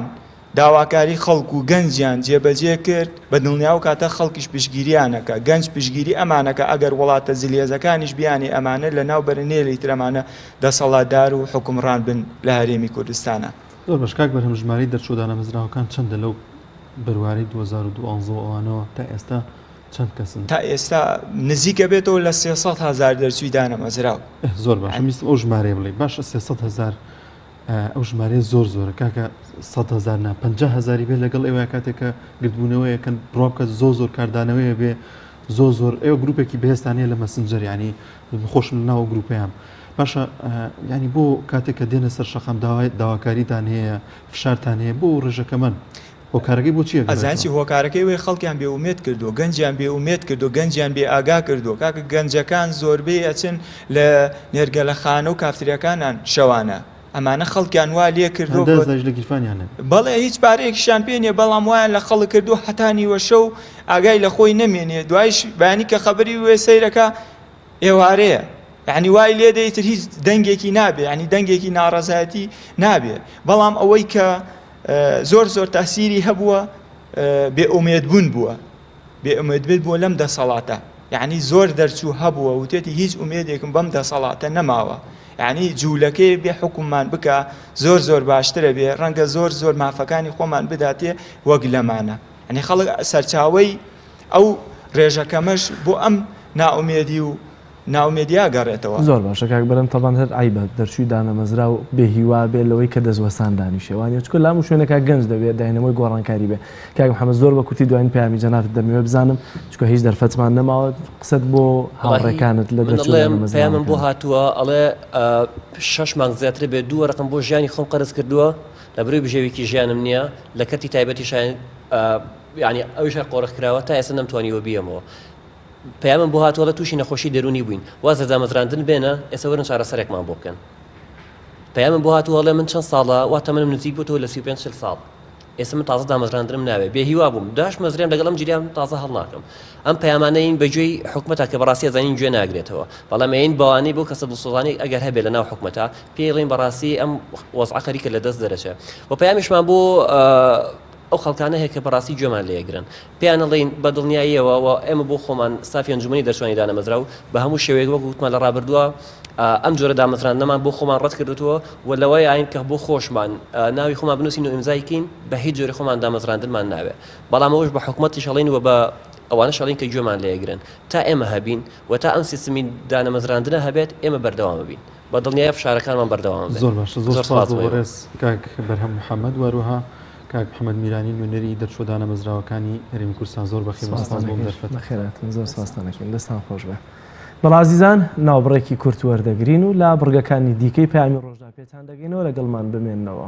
داواکاری خەڵک و گەنجیان جێبەجێ کرد بە دڵنیا و کاتە خەڵکیش پشگیریانەکە گەنج پشگیری ئەمانەکە ئەگەر وڵاتە زلهێزەکانیش بیانێ ئەمانە لە ناو بەرنێلی ترەمانە دەسەڵاتدار و حکومڕان بن لە هەرێمی کوردستانە. زۆر باش کاک بەرهەم ژمارەی دەرچووە دانەمەزراوەکان چەندە لەو بەروارەی 2012 و ئەوانەوە تا ئێستا چەند کەسن؟ تا ئێستا نزیک ئەبێتەوە لە 300 هەزار دەرچووی دانەمەزراو. زۆر باشە ویستم ئەو ژمارەیە بڵێی باشە 300 هەزار ئەو ژمارەیە زۆر زۆرە کاکە 100 هەزار نا 50 هەزاری بێت لەگەڵ ئێوە کاتێک کە گردبوونەوەیەکەن بڕوا بکە زۆر زۆر کاردانەوەیە بێ زۆر زۆر ئێوە گروپێکی بەهێزتان هەیە لە مەسنجەر ینی خۆشم لەناو گروپیان باشە ینی بۆ کاتێک کە دێنە سەر شەقام داوای داواکاریتان هەیە فشارتان هەیە بۆ ڕێژەکەمەن هۆکارەکەی بۆ چییە ئەزانی چی هۆکارەکەی وەی خەڵکیان بێ ئومێد کردووە گەنجیان بێ ئومێد کردووە گەنجیان بێ ئاگا کردووە کاکە گەنجەکان زۆربەی ئەچن لە نێرگەلەخانە و کافتریاکانان شەوانە ئەمانە خەڵکیان وا لێ کردووە دەست لە گیرفانیان نەبێ. بەڵێ هیچ پارەیەکیشیان پێ نییە بەڵام وایان لە خەڵک کردووە هەتا نیوە شەو ئاگای لە خۆی نەمێنێ دوایش بەیانی کە خەبەری وێ سەیرەکە ئێوارەیە یعنی وای لێ دێ ئیتر هیچ دەنگێکی نابێ یعنی دەنگێکی ناڕەزایەتی نابێ بەڵام ئەوەی کە زۆر زۆر تاسیری هەبووە بێ ئومێد بوون بووە بێ ئومێد بێت بووە لەم دەسەڵاتە یعنی زۆر دەرچوو هەبووە وتێتی هیچ ئومێدێکم بەم دەسەڵاتە نەماوە یعنی جوولەکەی بێ حکوممان بکە زۆر زۆر باشترە بێ ڕەنگە زۆر زۆر مافەکانی خۆمان بداتێ وەک لەمانە یعنی خەڵک سەرچاوەی ئەو ڕێژە کەمەش بۆ ئەم نائومێدی و نائومێدیە ئەگەڕێتەوە. زۆر باشە کاک بەرەم تەبان هەر عەیبە دەرچووی دانەمەزراو بێ هیوا بێ لەوەی کە دەست وەستان دانیشێ وانیە چونکە لام و شوێنێکا گەنج دەبێ داینەمۆی گۆڕانکاری بێ کاک محمد زۆر بە کورتی دواین پەیامی جەنابت دەمەوێ بزانم چونکە هیچ دەرفەتمان نەماوە قسەت بۆ هاوڕێکانت لە من دەرچوو ئەڵێم پەیامم بۆ دانەمەزراوەکان. هاتووە ئەڵێ شەش مانگ زیاترە بێ دوو وەرەقم بۆ ژیانی خۆم قەرز کردووە لە بروی بژێویکی ژیانم نییە لە کەرتی تایبەتیشا یانی ئەویش هەر قۆرخ کراوە تا ئێستا نەمتوانیوە بیەمەوە پەیامم بۆ هاتووە ئەڵێ تووشی نەخۆشی دەروونی بووین واز لە دامەزراندن بێنە ئێستا وەرن چارەسەرێکمان بۆ بکەن پەیامم بۆ هاتووە ئەڵێ من چەند ساڵە وا تەمەنم نزیک بۆتەوە لە 35 40 ساڵ ئێستا من تازە دامەزراندنم ناوێ بێ هیوا بووم داش مەزرێم لەگەڵ ئەم جریان تازە هەڵناکەم ئەم پەیامانەین بە گوێی حکومەتە کە بەڕاستی ئەزانین گوێ ناگرێتەوە بەڵام ئەین بەوانەی بۆ کەسە دڵسۆزانی ئەگەر هەبێ لە ناو حکومەتە پێی ڵێن بەڕاستی ئەم وەزعە خەریکە لە دەست دەرەچێ و پەیامیشمان بۆ ئەو خەڵکانە هەیە کە بەڕاستی گوێمان لێگرن پێیان ئەڵێین بە دڵنیاییەوە و ئێمە بۆ خۆمان ستافی ئەنجومەنی دەرچوانی دانەمەزراو بە هەموو شێوەیەک وەک وتمان لە ڕابردووە ئەم جۆرە دامەزراندنەمان بۆ خۆمان ڕەت کردووە و لەوەیاین کە بۆ خۆشمان ناوی خۆمان بنووسین و ئیمزای کەین بە هیچ جۆرێک خۆمان دامەزراندنمان ناوێ بەڵام ئەوەش بە حکومەتیش ئەڵێین و بە ئەوانەش ئەڵێین کە گوێمان لێگرن تا ئێمە هەبین و تا ئەم سیستمی دانەمەزراندنە هەبێت ئێمە بەردەوام بین. بە دڵنیایە فشارەکانمان بەردەوام بێت. زۆر باشە زۆر زۆر سوپاس سوپاس بۆ بۆ ئێوە. بەڕێز کاک بەرهەم محەمەد و هەروەها کاک محەمەد میرانی نوێنەری دەرچووە دانەمەزراوەکانی هەرێمی کوردستان زۆر بەخێر بێن سوپاستان سوپاس بۆ ئەم ئەکەین دەرفەتە. بەخێرهاتن زۆر سوپاستان ئەکەین دەستان خۆش بێ. بەڵێ ئازیزان ناوبڕێکی کورت وەردەگرین و لە بڕگەکانی دیکەی پەیامی ڕۆژدا پێتان دەگەینەوە لەگەڵمان بمێننەوە.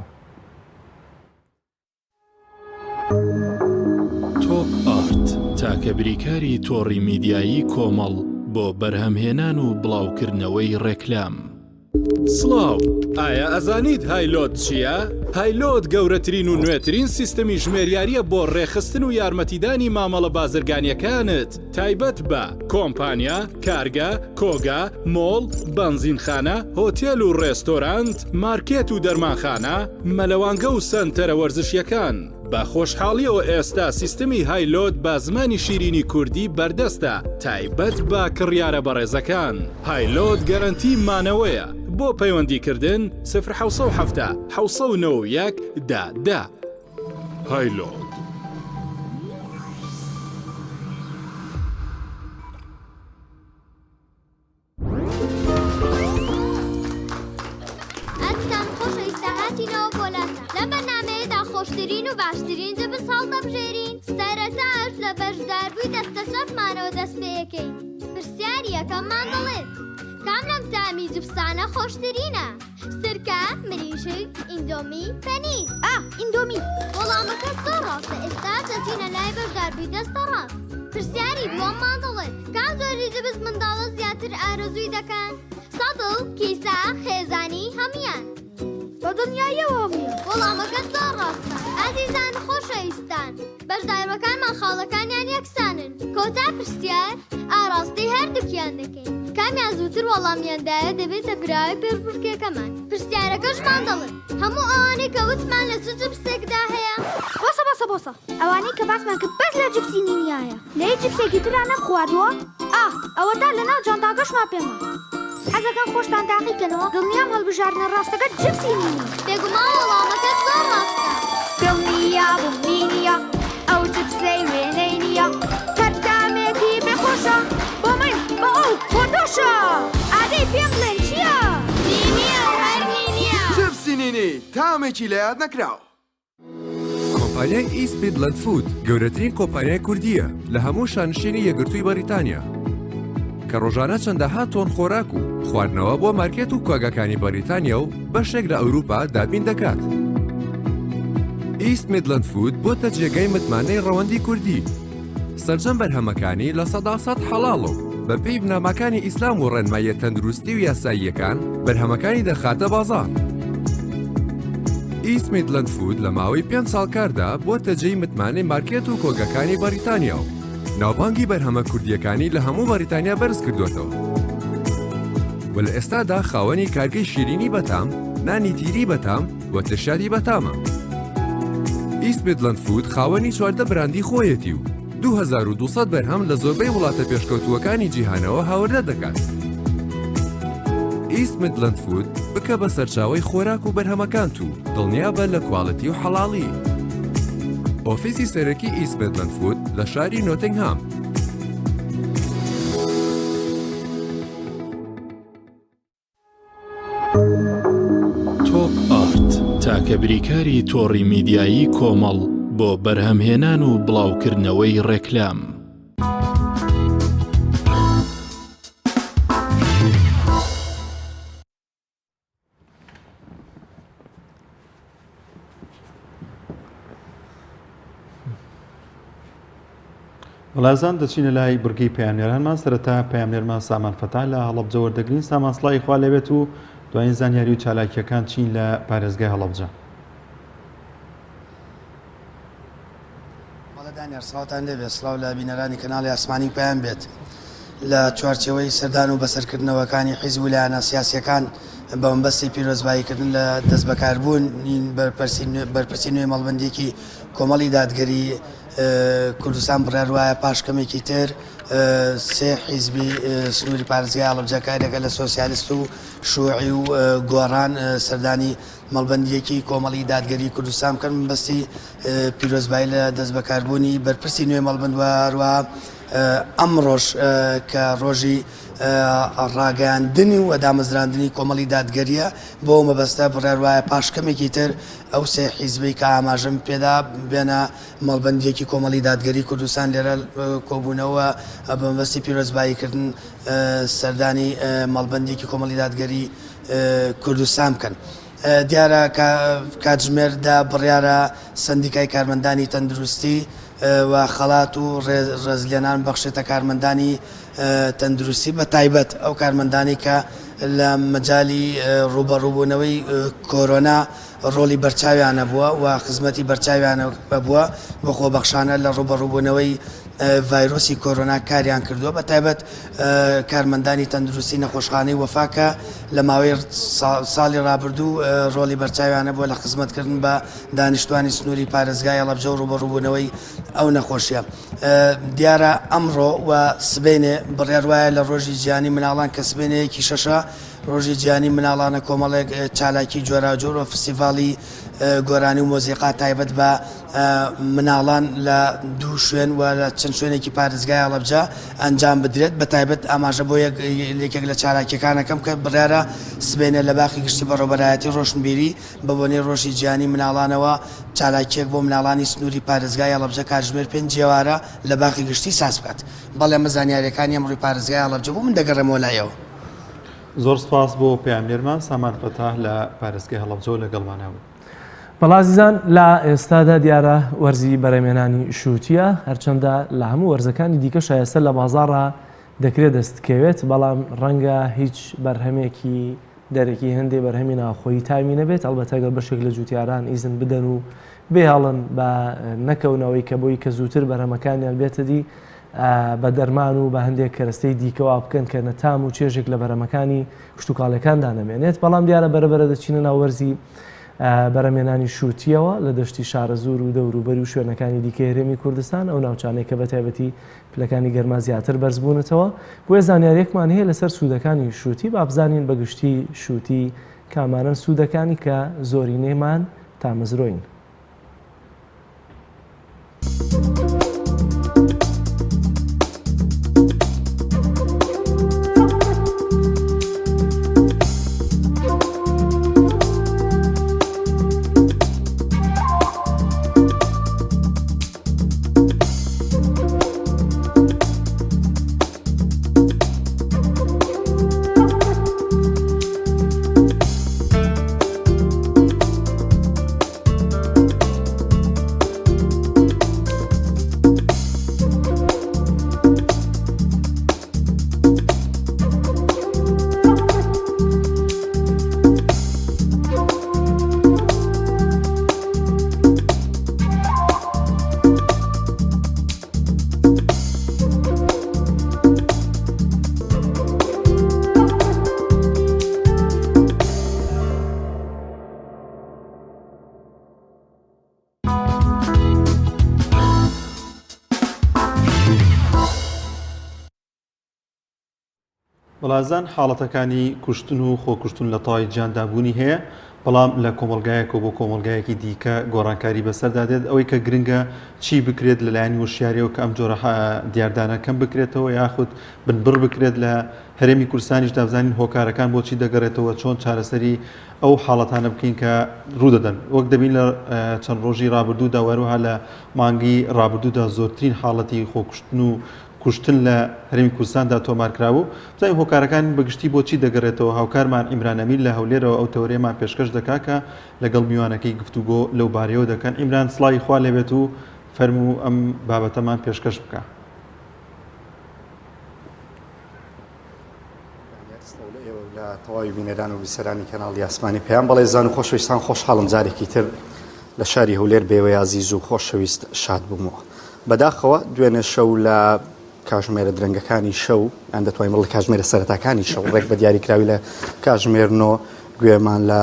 تۆپ ئارت تاکە بریکاری تۆڕی میدیایی کۆمەڵ بۆ بەرهەمهێنان و بڵاوکردنەوەی ڕێکلام. سڵاو، ئایا ئەزانیت هایلۆد چییە؟ هایلۆد گەورەترین و نوێترین سیستەمی ژمێریارییە بۆ ڕێکخستن و یارمەتیدانی مامەڵە بازرگانییەکانت تایبەت بە، کۆمپانیا، کارگە، کۆگا، مۆڵ، بەنزینخانە، هۆتێل و ڕێستۆرانت، مارکێت و دەرمانخانە، مەلەوانگە و سەنتەرە وەرزشییەکان. بە خۆشحاڵیەوە ئێستا سیستمی هایلۆد بە زمانی شیرینی کوردی بەردەستە تایبەت بە کڕیارە بەڕێزەکان. هایلۆد گەرەنتی مانەوەیە. بۆ پەیوەندی کردن، سفر 770 791 دە دە. هایلۆد. ئازیزان خۆشەویستە هاتینەوە بۆ لاتان لەم بەرنامەیەدا خۆشترین و باشترین جبس هەڵدەبژێرین سەرەتاش لە بەشداربووی دەستە چەپمانەوە دەست پێیەکەین پرسیاری یەکەممان دەڵێت کام لەم تامی جبسانە خۆشترینە سرکە، مریشک، ئیندۆمی، پەنیر. ئا، ئیندۆمی. وەڵامەکە زۆر ڕاستە، ئێستا دەچینە لای بەشداربووی دەستە ڕاست. پرسیاری دووەممان دەڵێت، کام جۆری جبس منداڵە زیاتر ئارەزووی دەکەن؟ سەتڵ، کیسە، خێزانی، هەموویان. بە دڵنیاییەوە هەموویان. وەڵامەکە زۆر ڕاستە. ئازیزان خۆشەویستان، بەشداربەکانمان خاڵەکانیان یەکسانن. کۆتا پرسیار ئاڕاستەی هەردووکیان دەکەین. کامیان زووتر وەڵامیان دایە دەبێتە براوەی پێشبڕکێکەمان. پرسیارەکەشمان دەڵێت، هەموو ئەوانەی کە وتمان لە چ جپسێکدا هەیە؟ بۆسە بۆسە بۆسە ئەوانەی کە باسمان کرد بەس لە جپسی نینیایە لە هیچ جپسێکی ترا نەمخواردووە ئاه ئەوەتا لەناو جانتاکەشما پێمە حەزەکەن خۆشتان تاقی کەنەوە دڵنیام هەڵبژاردنە ڕاستەکە جپسی نینی. بێگومان وەڵامەکەت زۆر ڕاستە. دڵنیابووم نینیە ئەو جپسەی وێنەی نییە هەر تامێکی بێ خۆشە بۆ من بۆ ئەو بۆ تۆشە ئادەی پێم بڵێن چییە؟ نینیە و هەر نینیە. جپسی نینی تامێکی لەیاد نەکراو. کۆمپانیای ئیست میدلەند فود گەورەترین کۆمپانیای کوردییە لە هەموو شانشینی یەکگرتووی بەریتانیا کە ڕۆژانە چەندەها تۆن خۆراک و خواردنەوە بۆ مارکێت و کۆگاکانی بەریتانیا و بەشێک لە ئەوروپا دابین دەکات. ئیست میدلەند فود بۆتە جێگای متمانەی ڕەوەندی کوردی. سەرجەم بەرهەمەکانی 100% حەڵاڵە و بەپێی بنەماکانی ئیسلام و ڕێنماییە تەندروستی و یاساییەکان بەرهەمەکانی دەخاتە بازاڕ. ئیست میدلەند فود لە ماوەی پێنج ساڵ کاردا بۆتە جێی متمانەی مارکێت و کۆگەکانی بەریتانیا و ناوبانگی بەرهەمە کوردییەکانی لە هەموو بەریتانیا بەرز کردووەتەوە و لە ئێستادا خاوەنی کارگەی شیرینی بەتام، نانی تیری بەتام و ترشیاتی بەتامە. ئیست میدلەند فود خاوەنی 14 براندی خۆیەتی و 2200 بەرهەم لە زۆربەی وڵاتە پێشکەوتووەکانی جیهانەوە هاوردە دەکات. ئیست میدلەند فود بکە بە سەرچاوەی خۆراک و بەرهەمەکانت و دڵنیابە لە quality و حەڵاڵی. ئۆفیسی سەرەکی ئیست میدلەند فود لە شاری نۆتنگهام. تۆپ ئارت تاکە بریکاری تۆڕی میدیایی کۆمەڵ بۆ بەرهەمهێنان و بڵاوکردنەوەی ڕێکلام. وڵازان دەچینە لای بڕگەی پەیامنێرانمان سەرەتا پەیامنێرمان سامان فەتا لە هەڵەبجە وەردەگرین سامان سڵاوی خوا لێبێت و دوایین زانیاری و چالاکیەکان چین لە پارێزگای هەڵەبجە. بەڵێ دانیار سڵاوتان لێبێت سڵاو لە بینەرانی کەناڵی ئاسمانی پەیام بێت لە چوارچێوەی سەردان و بەسەرکردنەوەکانی حیزب و لایەنە سیاسیەکان بە مەبەستی پیرۆزباییکردن لە دەستبەکاربوونی بەرپرسی نوێی مەڵبەندێکی کۆمەڵی دادگەری کوردستان بڕیار وایە پاش کەمێکی تر سێ حیزبی سنووری پارێزگای هەڵەبجە کارێکە لە سۆسیالیست و شوعی و گۆڕان سەردانی مەڵبەندییەکی کۆمەڵی دادگەری کوردستان بکەن مەبەستی پیرۆزبایی لە دەستبەکاربوونی بەرپرسی نوێی مەڵبەند و هەروەها ئەمڕۆش کە ڕۆژی. ڕاگەیاندنی و دامەزراندنی کۆمەڵی دادگەرییە، بۆ ئەو مەبەستە بڕیار وایە پاش کەمێکی تر ئەو سێ حیزبەی کە ئاماژەم پێدا بێنە مەڵبەندییەکی کۆمەڵی دادگەری کوردستان لێرە کۆبوونەوە بە مەبەستی پیرۆزباییکردن سەردانی مەڵبەندێکی کۆمەڵی دادگەری کوردستان بکەن. دیارە کە کاتژمێر دە بڕیارە سەندیکای کارمەندانی تەندروستی و خەڵات و ڕێزلێنان بەخشێتە کارمەندانی تەندروستی بە تایبەت ئەو کارمەندانی کە لە مەجالی ڕووبەڕووبوونەوەی کۆرۆنا ڕۆڵی بەرچاویان هەبووە و خزمەتی بەرچاویان هەبووە و خۆبەخشانە لە ڕووبەڕووبوونەوەی ڤایرۆسی کۆرۆنا کاریان کردووە بە تایبەت کارمەندانی تەندروستی نەخۆشخانەی وەفا کە لە ماوەی ساڵی ڕابردوو ڕۆڵی بەرچاویان هەبووە لە خزمەتکردن بە دانیشتوانی سنووری پارێزگای هەڵەبجە و ڕووبەڕووبوونەوەی ئەو نەخۆشیە. دیارە ئەمڕۆ و سبەینێ بڕیار وایە لە ڕۆژی جیهانی مناڵان کە سبەینێ یەکی شەشە ڕۆژی جیهانی مناڵانە کۆمەڵێک چالاکی جۆراوجۆر و فستیڤاڵی گۆرانی و مۆزیقا تایبەت بە مناڵان لە دوو شوێن و لە چەند شوێنێکی پارێزگای هەڵەبجە ئەنجام بدرێت بە تایبەت ئاماژە بۆ یەکێک لە چالاکیەکانەکەم کە بڕیارە سبەینێ لە باخی گشتی بەڕێوەبەرایەتی ڕۆشنبیری بە بۆنەی ڕۆژی جیهانی مناڵانەوە چالاکیەک بۆ مناڵانی سنووری پارێزگای هەڵەبجە کاتژمێر پێنج ئێوارە لە باخی گشتی ساز بکات. بەڵێ ئەمە زانیاریەکانی ئەمڕۆی پارێزگای هەڵەبجە بوو من دەگەڕێمەوە لای ئێوە. زۆر سپاس بۆ پەیامنێرمان سامان فەتاح لە پارێزگای هەڵەبجەوە لەگەڵمانە بوو. بەڵێ ئازیزان لە ئێستادا دیارە وەرزی بەرهەمێنانی شووتیە، هەرچەندە لە هەموو وەرزەکانی دیکە شایستە لە بازاڕا دەکرێت دەستکەوێت، بەڵام ڕەنگە هیچ بەرهەمێکی دەرەکی هێندەی بەرهەمی ناوخۆیی تامی نەبێت، ئەڵبەتە گەر بەشێک لە جووتیاران ئیزن بدەن و بێهێڵن بە نەکەونەوەی کە بۆی کە زووتر بەرهەمەکانیان بێتە دی بە دەرمان و بە هەندێک کەرەستەی دیکە وا بکەن کە نە تام و چێژێک لە بەرهەمەکانی کشتوکاڵیەکاندا نەمێنێت، بەڵام دیارە بەرەبەرە دەچینە ناو وەرزی بەرهەمێنانی شووتیەوە لە دەشتی شارەزوور و دەوروبەری و شوێنەکانی دیکەی هەرێمی کوردستان، ئەو ناوچانەی کە بە تایبەتی پلەکانی گەرما زیاتر بەرزبوونەتەوە، بۆیە زانیارییەکمان هەیە لەسەر سوودەکانی شووتی، با بزانین بە گشتی شووتی کامانەن سوودەکانی کە زۆرینەیمان تامەزرۆین. وڵازان حاڵەتەکانی کوشتن و خۆکوشتن لە تەواوی جیهاندا بوونی هەیە، بەڵام لە کۆمەڵگایەکەوە بۆ کۆمەڵگایەکی دیکە گۆڕانکاری بەسەردا دێت، ئەوەی کە گرنگە چی بکرێت لەلایەن هۆشیاریەوە کە ئەم جۆرە دیاردانە کەم بکرێتەوە یاخود بنبڕ بکرێت لە هەرێمی کوردستانیشدا بزانین هۆکارەکان بۆچی دەگەڕێتەوە چۆن چارەسەری ئەو حاڵەتانە بکەین کە ڕوودەدەن وەک دەبین لە چەند ڕۆژی ڕابردوودا وەروەها لە مانگی ڕابردوودا زۆرترین حاڵەتی خۆکوشتن و کوشتن لە هەرێمی کوردستاندا تۆمارکرابوو، بزانین هۆکارەکان بە گشتی بۆ چی دەگەرێتەوە، هاوکارمان عیمران ئەمیر لە هەولێرەوە ئەو تەوەرەیەمان پێشکەش دەکا کە لەگەڵ میوانەکەی گفتوگۆ لەو بارەیەوە دەکەن. عیمران سڵاوی خوا لێبێت و فەرموو ئەم بابەتەمان پێشکەش بکە. سڵاو لە ئێوە و لە تەواوی بینەران و بیسەرانی کەناڵی ئاسمانی پەیام. بەڵێزان و خۆشەویستان خۆشحاڵم جارێکی تر لە شاری هەولێر بێوەی ئازیز و خۆشەویست شاد بوومەوە. بەداخەوە دوێنێ شەو لە کاژمێرە درەنگەکانی شەو یان دەتوانین بڵێ کاژمێرە سەرەتاکانی شەو ڕێک بە دیاریکراوی لە کاژمێر نۆ گوێمان لە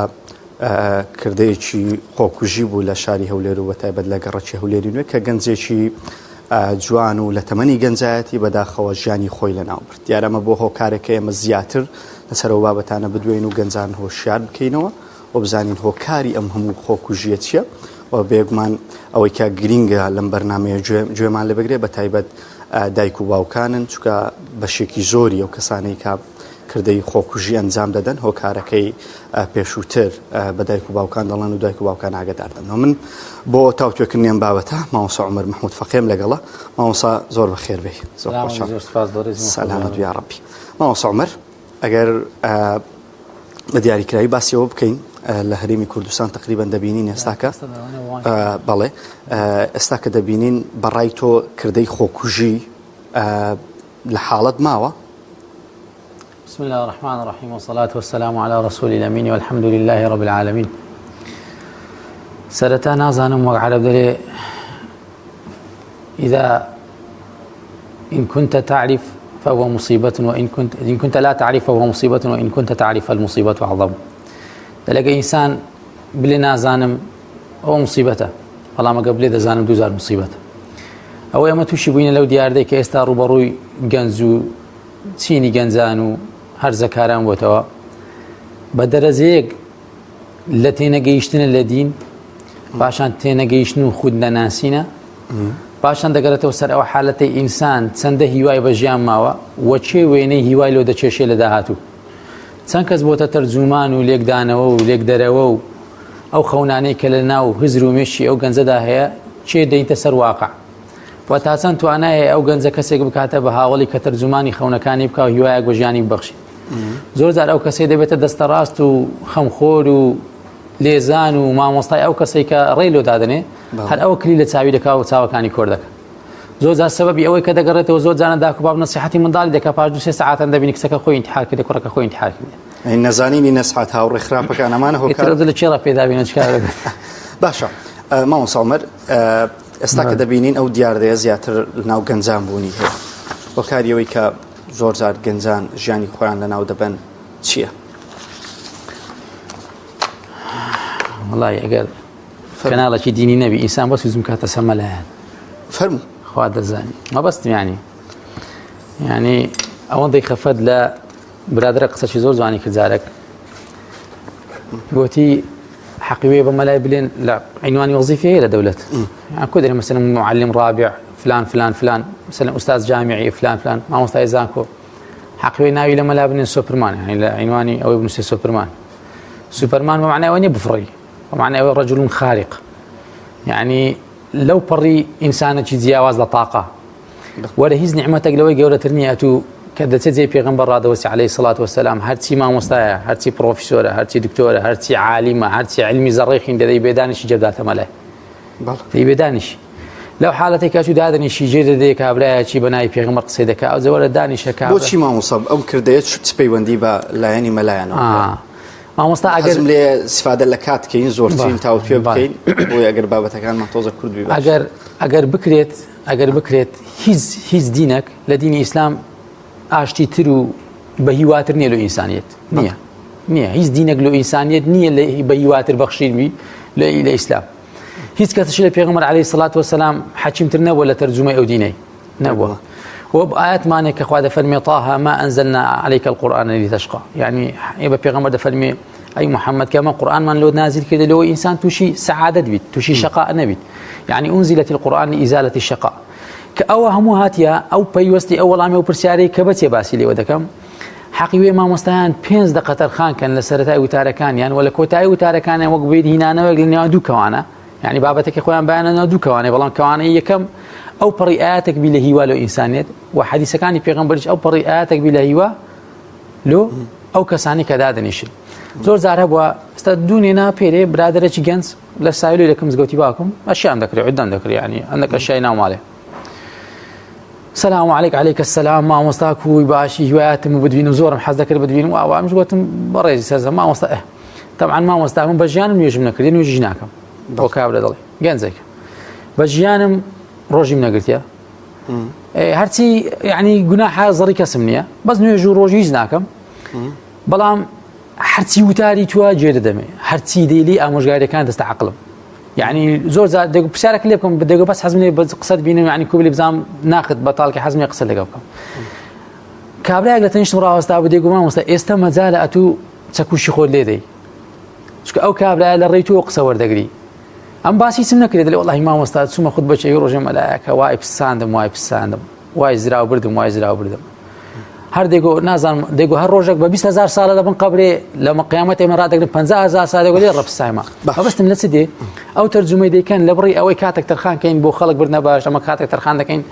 کردەیەکی خۆکوژی بوو لە شاری هەولێر و بەتایبەت لە گەڕەکی هەولێری نوێ کە گەنجێکی جوان و لە تەمەنی گەنجایەتی بەداخەوە ژیانی خۆی لەناو برد. دیارە ئەمە بۆ هۆکارێک کە ئێمە زیاتر لەسەر ئەو بابەتانە بدوێین و گەنجان هۆشیار بکەینەوە و بزانین هۆکاری ئەم هەموو خۆکوژییە چییە و بێگومان ئەوەی کە گرینگە لەم بەرنامەیە گوێمان لێ بگرێ بە تایبەت. دایک و باوکانن چونکە بەشێکی زۆری ئەو کەسانەی کە کردەی خۆکوژی ئەنجام دەدەن هۆکارەکەی پێشووتر بە دایک و باوکان دەڵێن و دایک و باوکان ئاگدار دەبنەوە من بۆ تاوتوێکردنی ئەم بابەتە مامۆستا عومەر مەحمود فەقێم لەگەڵە مامۆستا زۆر بەخێر بێی زۆر خۆشحاڵ سەلامەت یا ڕەبی مامۆستا عومەر ئەگەر بە دیاریکراوی باسی ئەوە بکەین لە هەرێمی کوردستان تقریبان دەبینین ئێستاکە بەڵێ ئێستا کە دەبینین بەڕای تۆ کردەی خۆکوژی لە حاڵەت ماوە؟ بسم الله الرحمن الرحيم والصلاة والسلام على رسول الأمين والحمد لله رب العالمين سەرەتا نازانم وەک عەرەب دەرێ إذا إن كنت تعرف فهو مصيبة وإن كنت إن كنت لا تعرف فهو مصيبة وإن كنت تعرف فالمصيبة أعظم دەلەگە ئینسان بلێ نازانم ئەوە مصیبەتە بەڵام ئەگە بلێ دەزانم دووزار مصیبەتە ئەوە ئێمە تووشی بووینە لەو دیاردەی کە ئێستا ڕووبەڕووی گەنج و چینی گەنجان و هەرزەکاران بۆتەوە بە دەرەجەیەک لە تێنەگەیشتنە لە دین پاشان تێنەگەیشتن و خود نەناسینە پاشان دەگەرێتەوە سەر ئەو حالەتەی ئینسان چەندە هیوای بە ژیان ماوە و چێ وێنەی هیوای لۆ دەچێشێ لە داهاتوو چەند کەس بۆتە تەرجومان و لێکدانەوە و لێکدەرەوە و ئەو خەونانەی کە لە ناو هزر و مێشکی ئەو گەنجەدا هەیە چێ دەینتە سەر واقع و تا چەند توانای هەیە ئەو گەنجە کەسێک بکاتە بە هاوڵی کە تەرجومانی خەونەکانی بکا و هیوایەک بە ژیانی ببەخشی زۆر جار ئەو کەسەی دەبێتە دەستە ڕاست و خەمخۆر و لێزان و مامۆستای ئەو کەسەی کە ڕێی لۆ دادەنێ هەر ئەوە کلی لە چاوی دەکا و چاوەکانی کۆر دەکا زۆر جار سەبەبی ئەوەی کە دەگەڕێتەوە زۆر جانە داک و باب نەسیحەتی منداڵی دەکا پاش دوو سێ سەعاتان دەبینی کچەکە خۆی ئینتحار کردی کوڕەکە خۆی ئینتحار کردی ئەی نەزانینی نەسحات هاوڕێ خراپەکان ئەمانە هۆکار ئیتر لە کێ ڕا پێدا بینە چ کار دەکەن؟ باشە مامۆستا عومەر ئێستا کە دەبینین ئەو دیاردەیە زیاتر لەناو گەنجان بوونی هەیە هۆکاری ئەوەی کە زۆر جار گەنجان ژیانی خۆیان لەناو دەبەن چییە؟ وڵی ئەگەر کەناڵێکی دینی نەبی ئینسان بەس وزم کاتە سەر مەلایەن فەرموو خوا دەزانی مەبەستم ینی ینی ئەوەندەی خەفەت لە برادرە قسەشی زۆر جوانی کرد جارێک گوتی حەقی وێ بە مەلای بلێن لە عینوانی وەزیفی هەیە لە دەولەت کو دەرێ مثلا معلم رابع فلان فلان فلان مثلا ئوستاذ جامعی فلان فلان مامۆستای زانکۆ حەقی وێ ناوی لە مەلا بنێن سۆپرمان یعنی لە عینوانی ئەوەی بنووسێ سۆپرمان سوپەرمان بە معنای ئەوە نییە بفڕی بە معنای ئەوەی ڕەجل خارق یعنی لەو پەڕی ئینسانێکی جیاواز لە تاقە وەرە هیچ نیعمەتێک لەوەی گەورەتر نییە ئەتوو کە دەچێت جێی پێغەمبەر ڕادەوەسی عەلەیهی سڵات وەسەلام هەرچی مامۆستایە هەرچی پرۆفیسۆرە هەرچی دکتۆرە هەرچی عالیمە هەرچی علمی زەڕەی خین دەدەی بێدانیشی جێبداتە مەلای دەی بێدانیشی لەو حالەتێک کە چوو دادەنیشی جێ دەدەی کابرایەکی بە ناوی پێغەمبەر قسەی دەکا ئەو جەوەرە دانیشە کابرا بۆچی مامۆستا ئەو کردەیە چ پەیوەندی بە لایەنی مەلایانەوە مامۆستا ئەگەر حەزم لێ سفادە لە کات کەین زۆرترین تاوتوێ بکەین بۆیە ئەگەر بابەتەکانمان تۆزە کورد بی ئەگەر ئەگەر بکرێت ئەگەر بکرێت هیچ هیچ دینێک لە دینی ئیسلام ئاشتی تر و بە هیواتر نییە لۆ ئینسانیت نییە نییە هیچ دینێک لۆ ئینسانیت نییە لە بە هیواتر بەخشین بی لە لە ئیسلام هیچ کەسش لە پێغەمبەر عەلەیهی سڵات وەسەلام حەکیمتر نەبووە لە تەرجومەی ئەو دینەی نەبووە وە ئاەتمانێک کە خوا دەفەرمێ طه ما أنزلنا عليك القرآن لتشقى يعني بە پێغەمبەر دەفەرمێ ئەی محمد کە ئەمە قورآنمان لۆ نازل کردە لەوە ئینسان تووشی سەعادەت بیت تووشی شەقا نەبیت یعنی أنزلت القرآن لإزالة الشقاء کە ئەوە هەموو هاتیە ئەو پەیوەستی ئەو وەڵامی و پرسیارەی کە بەچێ باسی لێوە دەکەم حەقی وێ مامۆستایان پێنج دقە تەرخان کەن لە سەرەتای وتارەکانیان و لە کۆتایی وتارەکانیان وەک بیر هینانەوەک لە نێوان دوو کەوانە یعنی بابەتەکە خۆیان بایانە دوو کەوانێ بەڵام کەوانەی یەکەم ئەو پەڕی ئاەتێک بی لە هیوا لۆ ئینسانێت و حەدیسەکانی پێغەمبەریش ئەو پەڕی ئاەتێک بی لە هیوا لۆ ئەو کەسانی کە دادەنیشن زۆر جار هەبووە ئێستا دوونێ نا پێرێ برادەرێکی گەنج لە سایلۆی دەکەم مزگەوتی باکم ئەشیان دەکرێت عدان دەکرێت ینی ئەندەکە شای ناو ماڵێ سلام علیک علیک السلام مامۆستا کوی باشی هیوایەتم و بدبینم زۆرم حەز دەکرد بدبینم ئاوا منش گوتم بەڕێزی سەرزە مامۆستا ئە طبعا مامۆستا من بە ژیانم نوێژم نەکردی نوێژیش ناکەم بۆ کابرا دەڵێ گەنجێک بە ژیانم ڕۆژیم نەگرتیە هەرچی یعنی گوناحە زەڕی کەسم نییە بەس نوێژ و ڕۆژ هیچ ناکەم بەڵام هەرچی وتاری تووە گوێ دەدەمێ هەرچی دەیلی ئامۆژگاریەکان دەستە عقلم یعنی زۆر جار دەگو پرسیارێک لێ بکەم دەگو بەس حەزم لێ بەس قسەت بینم یعنی کوبلی بزانم ناخت بەتاڵکە حەزم لێ قسە لەگەڵ بکەم کابرایەک لە تەنیشتم ڕاوەستا بوو دەیگو مامۆستا ئێستا مەجالە ئەتوو چەکوشی خۆت لێ دەی چونکە ئەو کابرایە لە ڕێی تۆ قسە وەردەگری ئەم باسی چم نەکرێت دەلێ وەڵاهی مامۆستا چوومە خود بەچەی ڕۆژێ مەلایەکە وای پساندم وای پساندم. وای زراو بردم وای زراو بردم هەر دەگۆ نازانم دەگۆ هەر ڕۆژێک بە 20 هزار ساڵە لە بن قبرێ لە قیامەت ئێمە ڕادەگرن 50 هزار ساڵ دەگۆ لێ ڕەپسایمە مەبەستم لە چ دێ ئەو تەرجومەی دەیکەن لە بڕی ئەوەی کاتێک تەرخان کەین بۆ خەڵک بردنە باش ئەمە کاتێک تەرخان دەکەین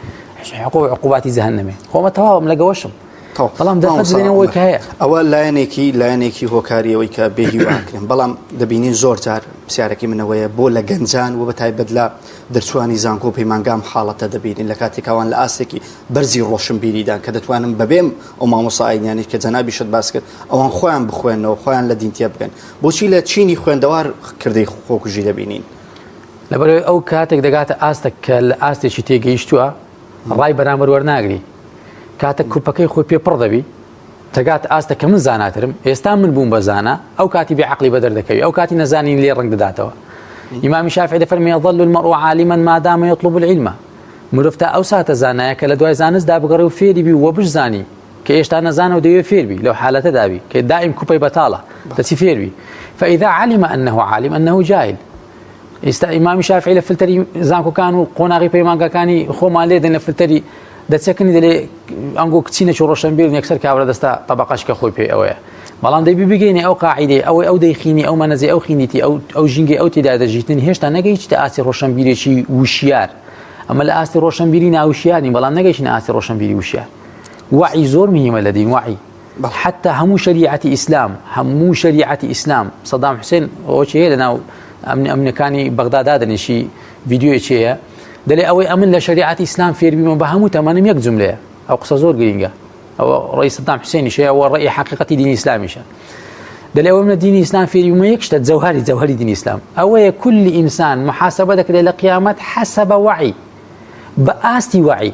حقوق عقوباتی جەهەنەمێ خۆمە تەواوم لەگەوەشم بەڵام دەرفەت بدەنەوەی کە هەیە ئەوە لایەنێکی لایەنێکی هۆکاری ئەوەی کە بێهیواکرێن بەڵام دەبینین زۆر جار پرسیارەکەی منەوەیە بۆ لە گەنجان و بە تایبەت لە دەرچوانی زانکۆ و پەیمانگام حاڵەتە دەبینین لە کاتێکاوان لە ئاستێکی بەرزی ڕۆشنبیریدان کە دەتوانن بەبێم ئەو مامۆستا ئاینیانەی کە جەنابیشت باس کرد ئەوان خۆیان بخوێنەوە خۆیان لە دین تێبگەن بۆچی لە چینی خوێندەوار کردەی خۆکوژی دەبینین؟ لەبەرئەوەی ئەو کاتێک دەگاتە ئاستێک کە لە ئاستێکی تێگەیشتووە ڕای بەرامبەر وەرناگری کاتە کوپەکەی خۆی پێ پڕ دەبی تەگات ئاستە کە من زاناترم ئێستا من بووم بە زانا ئەو کاتی بێ عقلی بەدەر دەکەوی ئەو کاتی نەزانین لێ ڕنگ دەداتەوە ئیمامی شافعی دەفەرمێ يظل المرء عالما ما دام يطلب العلم مرۆڤ تا ئەو ساتە زانایە کە لە دوای زانستدا بگەڕێ و فێری بی و بشزانی کە ئێشتا نەزانە و دەیەوێ فێر بی لەو حالەتەدا بی کە دائیم کوپەی بەتاڵە دەچی فێر بی فإذا علم أنه عالم أنه جاهل ئێستا ئیمامی شافعی لە فلتەری زانکۆکان و قۆناغی پەیمانگاکانی خۆمان لێدەن لە فلتەری دەچەکنی دەلێ ئەنگۆ کچینە چ ڕۆشنبیر یەکسەر کابرا دەستا طبقەش کە خۆی پێ ئەوەیە بەڵام دەبی بگەینێ ئەو قاعدەی ئەوەی ئەو دەیخینی ئەو مەنەزی ئەو خینیتی ئەو ئەو ژینگەی ئەو تێدا دەژیتن هێشتا نەگەیشتە ئاستی ڕۆشنبیرێکی وشیار ئەمە لە ئاستی ڕۆشنبیری ناوشیارین بەڵام نەگەیشتە ئاستی ڕۆشنبیری وشیار وعی زۆر مهمە لە دین وعی حتا هەموو شەریعەتی ئیسلام هەموو شەریعەتی ئیسلام سەدام حوسێن ئەوە هەیە لە ناو ئەمن ئەمنەکانی بەغدا دادەنیشی ڤیدیۆیەکی هەیە دەلێ ئەوەی ئەمن لە شەریعەتی ئیسلام فێربیمە بە هەموو تەمەنم یەک جملەیە ئەو قسە زۆر گرینگە ئەوە ڕێی سەدام حوسێنیش هەیە ئەوە ڕێی حەقیقەتی دینی ئیسلامیشە دەلێ ئەوەی من لە دینی ئیسلام فێری بوومە یەک شتە جەوهری جەوهری دینی ئیسلام ئەوەیە کولی ئینسان محاسبە دەکرێت لە قیامەت حەسەبە وعی بە ئاستی وعی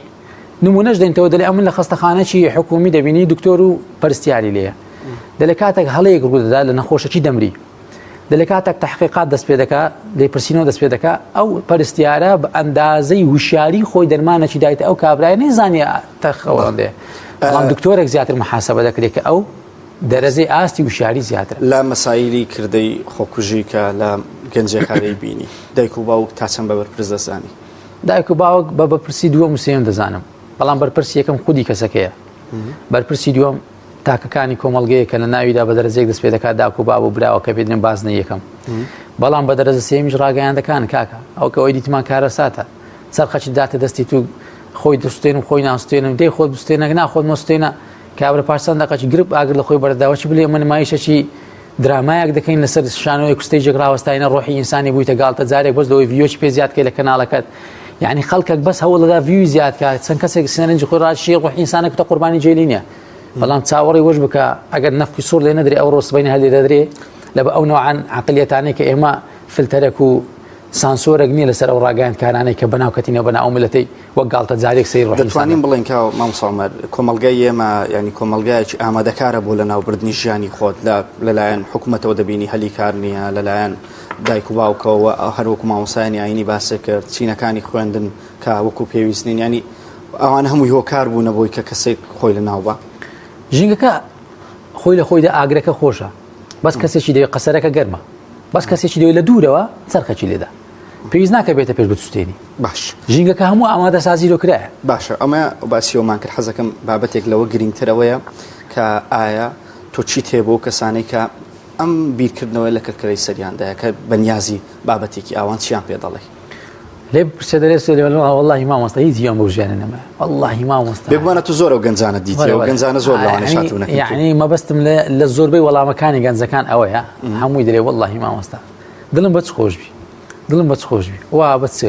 نمونەش دێنتەوە دەلێ ئەمن لە خەستەخانەکی حکومی دەبینی دکتۆر و پەرستیاری لێیە دەلێ کاتێک هەڵەیەک ڕوودەدا لە نەخۆشەکی دەمری دەلێ کاتێک تحقیقات دەست پێ دەکا لێپرسینەوە دەست پێ دەکا ئەو پەرستیارە بە ئەندازەی هوشیاری خۆی دەرمانێکی دایتە ئەو کابرای نەیزانیە تەخەوەندێ بەڵام دکتۆرێک زیاتر محاسبە دەکرێت کە ئەو دەرەجەی ئاستی وشیاری زیاترە. لە مەسایلی کردەی خۆکوژی کە لە گەنجەکانی بینی دایک و باوک تا چەند بە بەرپرس دەزانی؟ دایک و باوک بە بەرپرسی دووەم و سێیەم دەزانم بەڵام بەرپرسی یەکەم خودی کەسەکەیە بەرپرسی دووەم تاکەکانی کۆمەڵگەیە کە لە ناویدا بە دەرەجەیەک دەست پێ دەکات داک و باب و براوە کە پێدرێن بازنەی یەکەم بەڵام بە دەرەجە سێیەمیش ڕاگەیاندەکان کاکە ئەو کە ئەوەی دیتمان کارەساتە چەرخەکی داتە دەستی تو خۆی دەستێنم خۆی ناستێنم دەی خۆت بستێنە نا خۆت مەستێنە کابرا پاش چەند دەقەکی گرپ ئاگر لە خۆی بەرداوە چی بلێ من نمایشەکی درامایەک دەکەین لەسەر شانۆیەک و ستەیجێک ڕاوەستاینە ڕۆحی ئینسانی بوویتە گاڵتە جارێک بەس لەوەی ڤیۆچ پێ زیاد کەی لە کەناڵەکەت یعنی خەڵکێک بەس هەوڵ دەدا ڤیوی زیاد کات چەند کەسێک سەرنجی خۆی ڕاشی ڕۆحی ئینسانێک بتە قوربانی جێلی نییە بەڵام چاوەڕێی وەش بکە ئەگەر نەفکی سوور لێ نەدرێ ئەوڕۆ سبەینێ هەر لێ دەدرێ لە بە ئەو نەوعان عەقلیەتانەی کە ئێمە فلتەرێک و سانسۆرێک نییە لەسەر ئەو ڕاگەیاندکارانەی کە بەناو کەتینەوە بەناو ئەو میللەتەی وەک گاڵتە جارێک سەیر ڕۆحی دەتوانین بڵێین کە مامۆستا عومەر کۆمەڵگای ئێمە یانی کۆمەڵگایەکی ئامادەکارە بۆ لەناوبردنی ژیانی خۆت لە لەلایەن حکوومەتەوە دەبینی هەلی کار نییە لەلایەن دایک و باوکەوە هەروەکو مامۆسایانی ئاینی باسی کرد چینەکانی خوێندن کە وەکو پێویست نین ینی ئەوانە هەمووی هۆکار بوونە بۆی کە کەسێک خۆی لە ناوبا. ژینگەکە خۆی لە خۆیدا ئاگرەکە خۆشە بەس کەسێکی دەوێت قەسەرەکە گەرمە بەس کەسێکی دەوێت لە دوورەوە چەرخەکی لێدا پێویست ناکە بێتە پێش بتسوتێنی باش ژینگەکە هەموو ئامادەسازی لۆ کرایە باشە ئەمە باسی ئەومان کرد حەزەکەم بابەتێک لەوە گرنگترەوەیە کە ئایا تۆ چی تێ بۆ کەسانەی کە ئەم بیرکردنەوەی لە کەرکەرەی سەریاندایە کە بەنیازی بابەتێکی ئاوان چیان پێ دەڵێ لێ بپرسێ دەرێ سێ لێ وەڵڵاهی مامۆستا هیچ گیان بەو ژیانە نەما وەڵڵاهی مامۆستا بێگومانە تو زۆر ئەو گەنجانە دیتیە ئەو گەنجانە زۆر لەوانەیش هاتوونە یعنی مەبەستم لە لە زۆربەی وەڵامەکانی گەنجەکان ئەوەیە هەمووی دەرێ وەڵڵاهی مامۆستا دڵم بە چ خۆش بی دڵم بە چ خۆش بی وا بە چ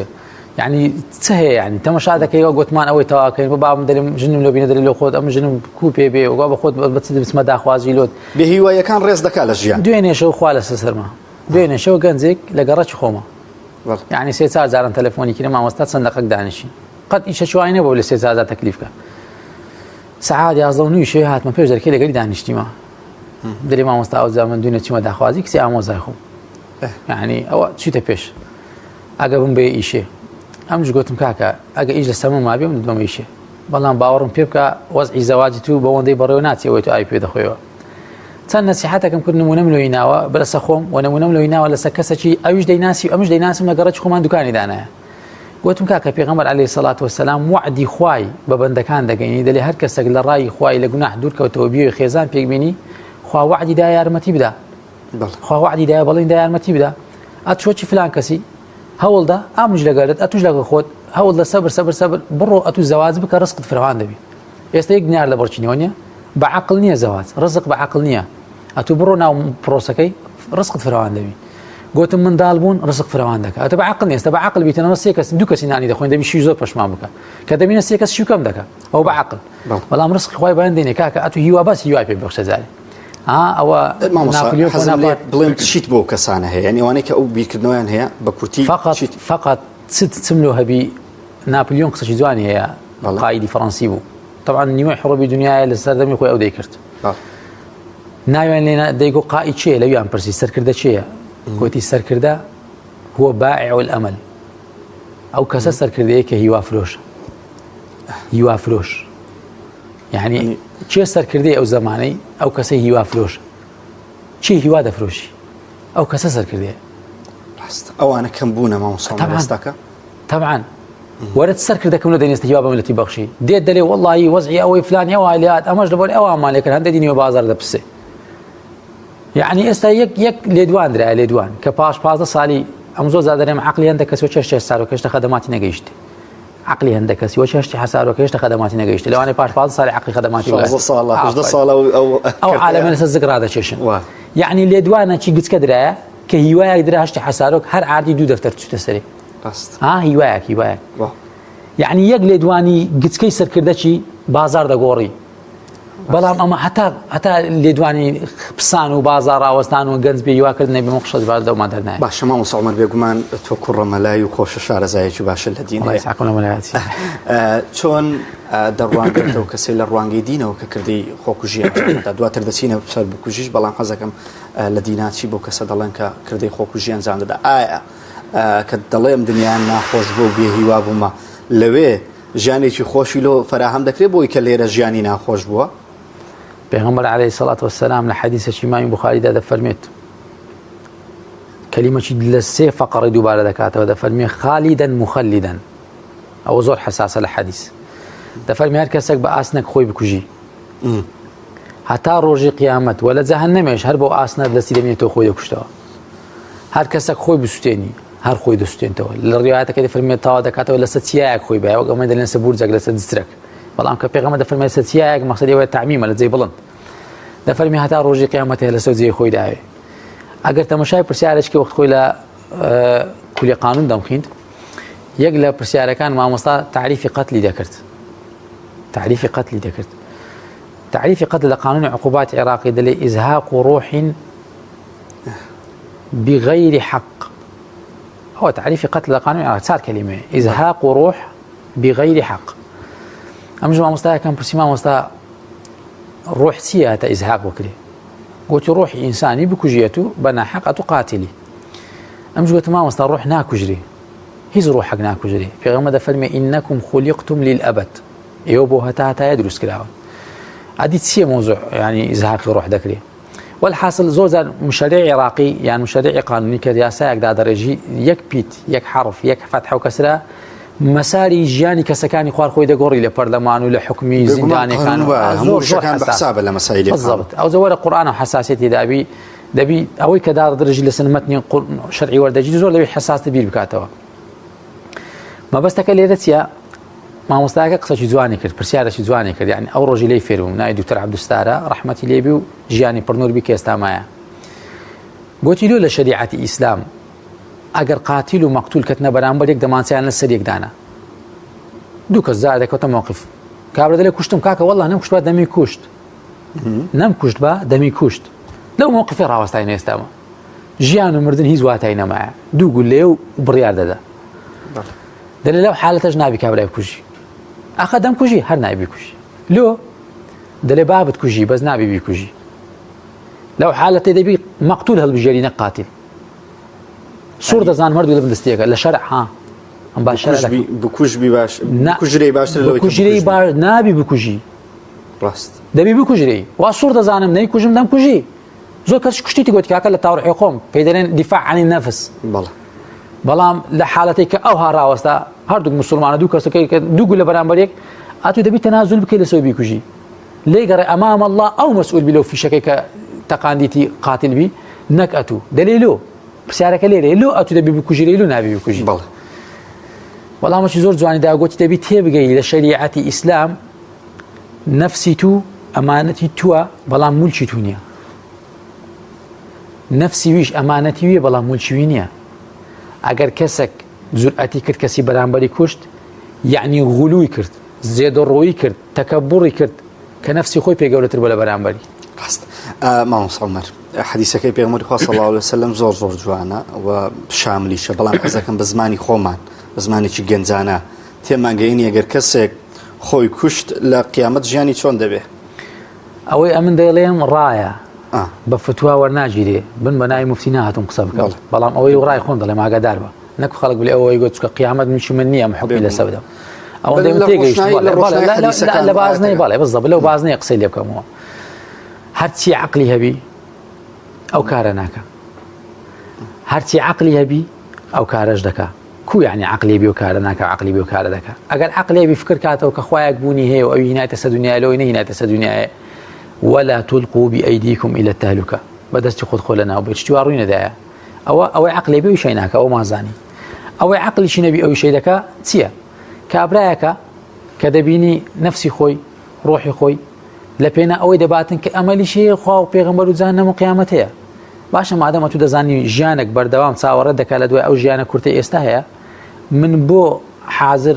یعنی چ هەیە یعنی تەمەشا دەکەی وە گوتمان ئەوەی تەواکەین بە بابم دەرم ژنم لۆ بینە دەرێ لۆ خۆت ئەم ژنم کو پێ بێ وە بە خۆت بە چ بچمە داخوازی لۆت بێ هیوایەکان ڕێز دەکا لە ژیان دوێنێ شەو خوا لەسەر سەرما دوێنێ شەو گەنجێک لە گەڕەکی خۆمە یعنی سێ چار جاران تەلەفۆنی کردم مامۆستا چەند دەقەک دانیشین قەت ئیشە چوای نەبوو لە سێ چار جار تەکلیف کە سەعات 11 و نوی شەوێ هاتمە پێش دەرکەی لەگەری دانیشتیمە دەرێ مامۆستا ئەو جا من دوێنێ چیمە داخوازی کچی ئامۆزای خۆم یعنی ئەوە چیتە پێش ئەگە بم بێ ئیشێ ئەم گوتم کاکە ئەگە ئیش لە سەمە مابێ من دۆمە ئیشێ بەڵام باوەڕم پێ بکە وەزعی زەواجی تو بەوەندەی بەڕێوە ناچێ ئەوەی تو ئاوی پێ دەخۆیەوە چەند نەسیحەتێکم کرد نمونەم لۆی ناوە بەسە خۆم و نمونەم لۆی ناوە لەسەر کەسێکی ئەویش دەیناسی و ئەمش دەیناسم لە گەڕەکی خۆمان دوکانی دانایە. گوتم کاکە پێغەمبەر عەلەیهی سەڵات وەسەلام وەعدی خوای بە بەندەکان دەگەینی دەلێ هەر کەسێک لە ڕای خوای لە گوناح دوور کەوتەوە بیەوێ خێزان پێک بینی خوا وەعدی دا یارمەتی بدا خوا وەعدی دا بەڵێن دا یارمەتی بدا ئەتووە چی فلان کەسی هەوڵدا ئامش لەگەرت ئەتوش لەگە خۆت هەوڵ لە سەبر سەبر سەبر بڕۆ ئەتو زەواج بکە ڕزقت فراوان دەبی ئێستا یەک دینار لە بڕچینەوە نییە بە عەقڵ نییە زەواج ڕزق بە عەقڵ نییە ئەتو بڕۆ ناو پرۆسەکەی ڕزقت فراوان دەبی گوتم منداڵ بوون ڕزق فراوان دەکە ئەتە بە عەقڵ نیە ئێستا بە عەقڵ بیتەنەوە سێ کەس دوو کەسی نانی دەخۆین دەبی شی زۆر پەشمان بکە کە دەبینە سێ کەس شی کەم دەکە ئەو بە عەقڵ بەڵام ڕزقی خوای بەیان دێنێ کاکە ئەتو هیوا بەس هیوای پێ ببەخشە جارێ ئەوە بڵێم چیت بۆ کەسانە هەیە یعنی ئەوانەی کە ئەو بیرکردنەوەیان هەیە بە کورتی فقط فقط چت چم لۆ هەبی ناپلیۆن قسەی جوانی هەیە قائیدی فەڕەنسی بوو طبعا نیوەی حڕوبی دنیاە لە سەردەمی خۆی ئەو دەیکرد ناویان لێنا دەیگو قائید چییە لەویان پرسی سەرکردە چییە گوتی سەرکردە هو بائع الأمل ئەو کەسە سەرکردەیە کە هیوا فرۆشە هیوا فرۆش یعنی کێ سەرکردەی ئەو زەمانەی ئەو کەسەی هیوا فرۆشە چی هیوا دەفرۆشی ئەو کەسە سەرکردەیە ڕاست ئەوانە کەم بوونە مامۆستا ئێستاکە طبعا وەرە سەرکردەکەم لە دەنێستە هیوا بە ملەتی بەخشی دێت دەلێ وەڵی وەزعی ئەوەی فلانی ئەوە لات ئەمەش لەبەر ئەومان لێکرد هەندێک دینیوە بازار دەپسێ یعنی ئێستا یەک یەک لێدوان درا لێدوان کە پاش 15 ساڵی ئەم زۆر زادەرێم عقلی هەندە کەس و چێش چێش سارۆکەشتە خەدەماتی نەگەیشت عقلی هەندە کەسی وەچ هەشتی حەسارۆکە هێشتا خەدەماتی نەگەیشت لەوانەیە پاش 15 ساڵی عقلی خەدەماتی بگات 16 ساڵە 18 ساڵە ئەو ئەو عالەمە لەسەر زگ ڕادەکێشن یعنی لێدوانە چی گچکە درایە کە هیوایەک درا هەشتی حەسارۆک هەر عادی دوو دەفتەر چوتە سەری ڕاست ها هیوایەک هیوایەک یعنی یەک لێدوانی گچکەی سەرکردەکی بازار دەگۆڕی بەڵام ئەمە هەتا هەتا لێدوانی پسان و بازاڕ ڕاوەستان و گەنج بێ هیوا کردن نەبی مقشەت باز لەومان دەرنایە. باشە مامۆستا عومەر بێگومان تۆ کوڕە مەلای و خۆشە شارەزایەکی باشە لە دین هەیە. ساقم لە مەلایەتی. چۆن دەڕوانرێتەوە کەسێ لە ڕوانگەی دینەوە کە کردەی خۆکوژی ئەنجام دەدا دواتر دەچینە سەر بکوژیش بەڵام حەزەکەم لە دینا چی بۆ کەسە دەڵێن کە کردەی خۆکوژی ئەنجام دەدا ئایا کە دەڵێم دنیایان ناخۆش بوو بێ هیوا بوومە لەوێ ژیانێکی خۆشی لۆ فەراهەم دەکرێت بۆی کە لێرە ژیانی ناخۆش بووە؟ پێغەمبەر عەلەیهی سەڵات وەسەلام لە حەدیسێکی ئیمامی بوخاریدا دەفەرمێت کەلیمەکی لە سێ فەقەڕی دووبارە دەکاتەوە دەفەرمێ خالیدەن مخەلیدەن ئەوە زۆر حەساسە لە حەدیس دەفەرمی هەر کەسێک بە ئاسنێک خۆی بکوژی هەتا ڕۆژی قیامەت وە لە جەهەنەمێش هەر بۆ ئاسنە دەستی دەمێنێتەوە خۆی دەکوشتەوە هەر کەسێک خۆی بسوتێنی هەر خۆی دەسوتێنتەوە لە ڕیوایەتەکەی دەفەرمێت تاوا دەکاتەوە لەسەر چیایەک خۆی بایە وەک ئەمە دەلێن سەر بورجێک لەسەر جسرێک بەڵام کە پێغەمبەر دەفەرمێت لەسەر چیایەک مەقسەدی ئەوەیە تەعمیمە لە جێی بڵند دەفەرمی هەتا ڕۆژی قیامەت هەیە لەسەر جێی خۆی داوێ ئەگەر تەمەشای پرسیارێکی وەخت خۆی لە کولی قانون دەمخیند یەک لە پرسیارەکان مامۆستا تعریفی قەتلی دەکرد تعریفی قەتلی دەکرد تعریفی قەتل لە قانونی عقوبات عێراقی دەلێ ئیزهاق و ڕۆحین بغير حق هو تعريف قتل لە قانون عێراق چار کەلیمەیە ئیزهاق و ڕۆح بغير حق ئەمژ مامۆستایەکەم پرسی مامۆستا ڕۆح چییە هەتا ئیزهاق بکرێ گوتی ڕۆحی ئینسانی بکوژێت و بە ناحەق ئەتو قاتلی ئەم گوتم مامۆستا ڕۆح ناکوژری هیچ ڕۆحێک ناکوژری پێغەمبەر دەفەرمێ ئینەکم خلیقتم للأبد ئێوە بۆ هەتا هەتایە دروست کراوە ئەدی چییە مۆزوع ینی ئیزهاقی ڕۆح دەکرێ والحاصل زۆر جار مشەرعی عێراقی یان مشەرعی قانونی کە یاسایەک دادەڕێژی یەک پیت یەک حەڕف یەک فەتحە و کەسرە مەساری ژیانی کەسەکانی خوار خۆی دەگۆڕی لە پەرلەمان و لە حکومی زیندانەکان و هەموو شەکان بە حسابە لە مەسایلی بالضبط ئەو زۆرە قورئان و حساسیەتی دابی دەبی ئەوەی کە دادڕژی لەسەر مەتنی شەرعی وەردەگیری زۆر لەوی حساس بیر بکاتەوە مەبەستەکە لێرە چییە مامۆستاکە قسەکی جوانی کرد پرسیارێکی جوانی کرد یعنی ئەو ڕۆژی لێی فێر بووم ناوی دکتۆر عەبدولستارە ڕەحمەتی لێبی و ژیانی پڕنور بی کە ئێستا مایە گوتی لۆ لە شەریعەتی ئیسلام ئەگەر قاتیل و مەقتول کەتنە بەرامبەر یەک دەمانچەیان لەسەر یەک دانا دوو کەس زا دەکەوتە مۆقف کابرا دەلێ کوشتم کاکە والله نەم کوشت دەمی کوشت نەم کوشت بە دەمی کوشت لەو مۆقفێ ڕاوەستاین ئێستامە ژیان و مردن هیچ واتای نەمایە دوو گولەیە و بڕیار دەدا دەلێ لەو حالەتەش نابی کابرای بکوژی ئاخە دەم کوژی هەر نابی کوژی لۆ دەلێ بابت کوژی بەس نابی بیکوژی لەو حالەتێ دەبی مەقتول هەڵبژێری نە قاتل سوور دەزان هەردوو لە بندستیەکە لە شەرع ها ئەم باش بکوژ بی باش کوژرەی باشتر لەوەی کوژرەی باش نابی بکوژی ڕاست دەبی بکوژرەی وا سوور دەزانم نەی کوژم دەم کوژی زۆر کەس کوشتیتی گوت کاکە لە تاڕحی خۆم پێی دەلێن دیفاع عن النفس بەڵێ. بەڵام لە حالەتێک کە ئەوها ڕاوەستا هەردووک مسلمانە دوو کەسەکەی کە دوو گولە بەرامبەر یەک ئەتوو دەبی تەنازول بکەی لەسەر بیکوژی لێگەڕێ ئەمام الله ئەو مەسئول بی لەو فیشەکەی کە تەقاندیتی قاتل بی نەک ئەتوو دەلێ لۆ پرسیارەکە لێرەیە لۆ ئەتوو دەبی بکوژی لۆ نابی بکوژی بەڵێ وەڵامەکی زۆر جوانی داگوتی دەبی تێبگەی لە شەریعەتی ئیسلام نەفسی تو ئەمانەتی تووە بەڵام مولکی تو نییە نەفسی ویش ئەمانەتی ویە بەڵام مولکی وی نییە ئەگەر کەسێک جورئەتی کرد کەسی بەرامبەری کوشت یعنی غلوی کرد زێدەڕۆیی کرد تەکەبوڕی کرد کە نەفسی خۆی پێ گەورەتر بوو لە بەرامبەری. ڕاست مامۆستا عومەر حەدیسەکەی پێغەمبەری خوا صلی الله علیه وسلم زۆر زۆر جوانە و شاملیشە بەڵام حەزەکەم بە زمانی خۆمان بە زمانێکی گەنجانە تێمانگەینی ئەگەر کەسێک خۆی کوشت لە قیامەت ژیانی چۆن دەبێ؟ ئەوەی ئەمن دەیڵێم ڕایە بە فتوا وەرناگیرێ بن بە ناوی مفتی ناهاتم قسە بکەم بەڵام ئەوەی ڕای خۆم دەڵێم ئاگادار بە نەکو خەڵک بلێ ئەوەی گوت چکە قیامەت ملکی من نییە ئەم حوکمی لەسەر بدەم ئەوەندەی من تێگەیشتم لە بازنەی بەڵێ بزەبت لەو بازنەیە قسەی لێ بکەمەوە هەرچی عقلی هەبی ئەو کارە ناکە هەرچی عقلی هەبی ئەو کارەش دەکا کو یعنی عقلی بی و کارە ناکە عقلی بی و کارە دەکا ئەگەر عقلی بی فکر کاتەوە کە خوایەک بوونی هەیە و ئەوی هینایتە سەر دنیای لەوەی نەهینایتە سەر دنیای ولا تلقوا بأيديكم إلى التهلكة بەدەستی خۆت خۆ لەناو بەی شتی وا ڕووی نەدایە ئەوە ئەوەی عقلی بێ شەی ناکە ئەو مازانی ئەوەی عقلیشی نەبی ئەوی شەی دەکا چییە کابرایەکە کە دەبینی نفسی خۆی ڕۆحی خۆی لە پێنا ئەوەی دەباتن کە ئەمەلیشی هەیە خوا و پێغەمبەر و جەهەنەم و قیامەت هەیە باشە مادەم ئەتوو دەزانی ژیانێک بەردەوام چاوەڕێ دەکات لە دوای ئەو ژیانە کورتە ئێستا هەیە من بۆ حاضر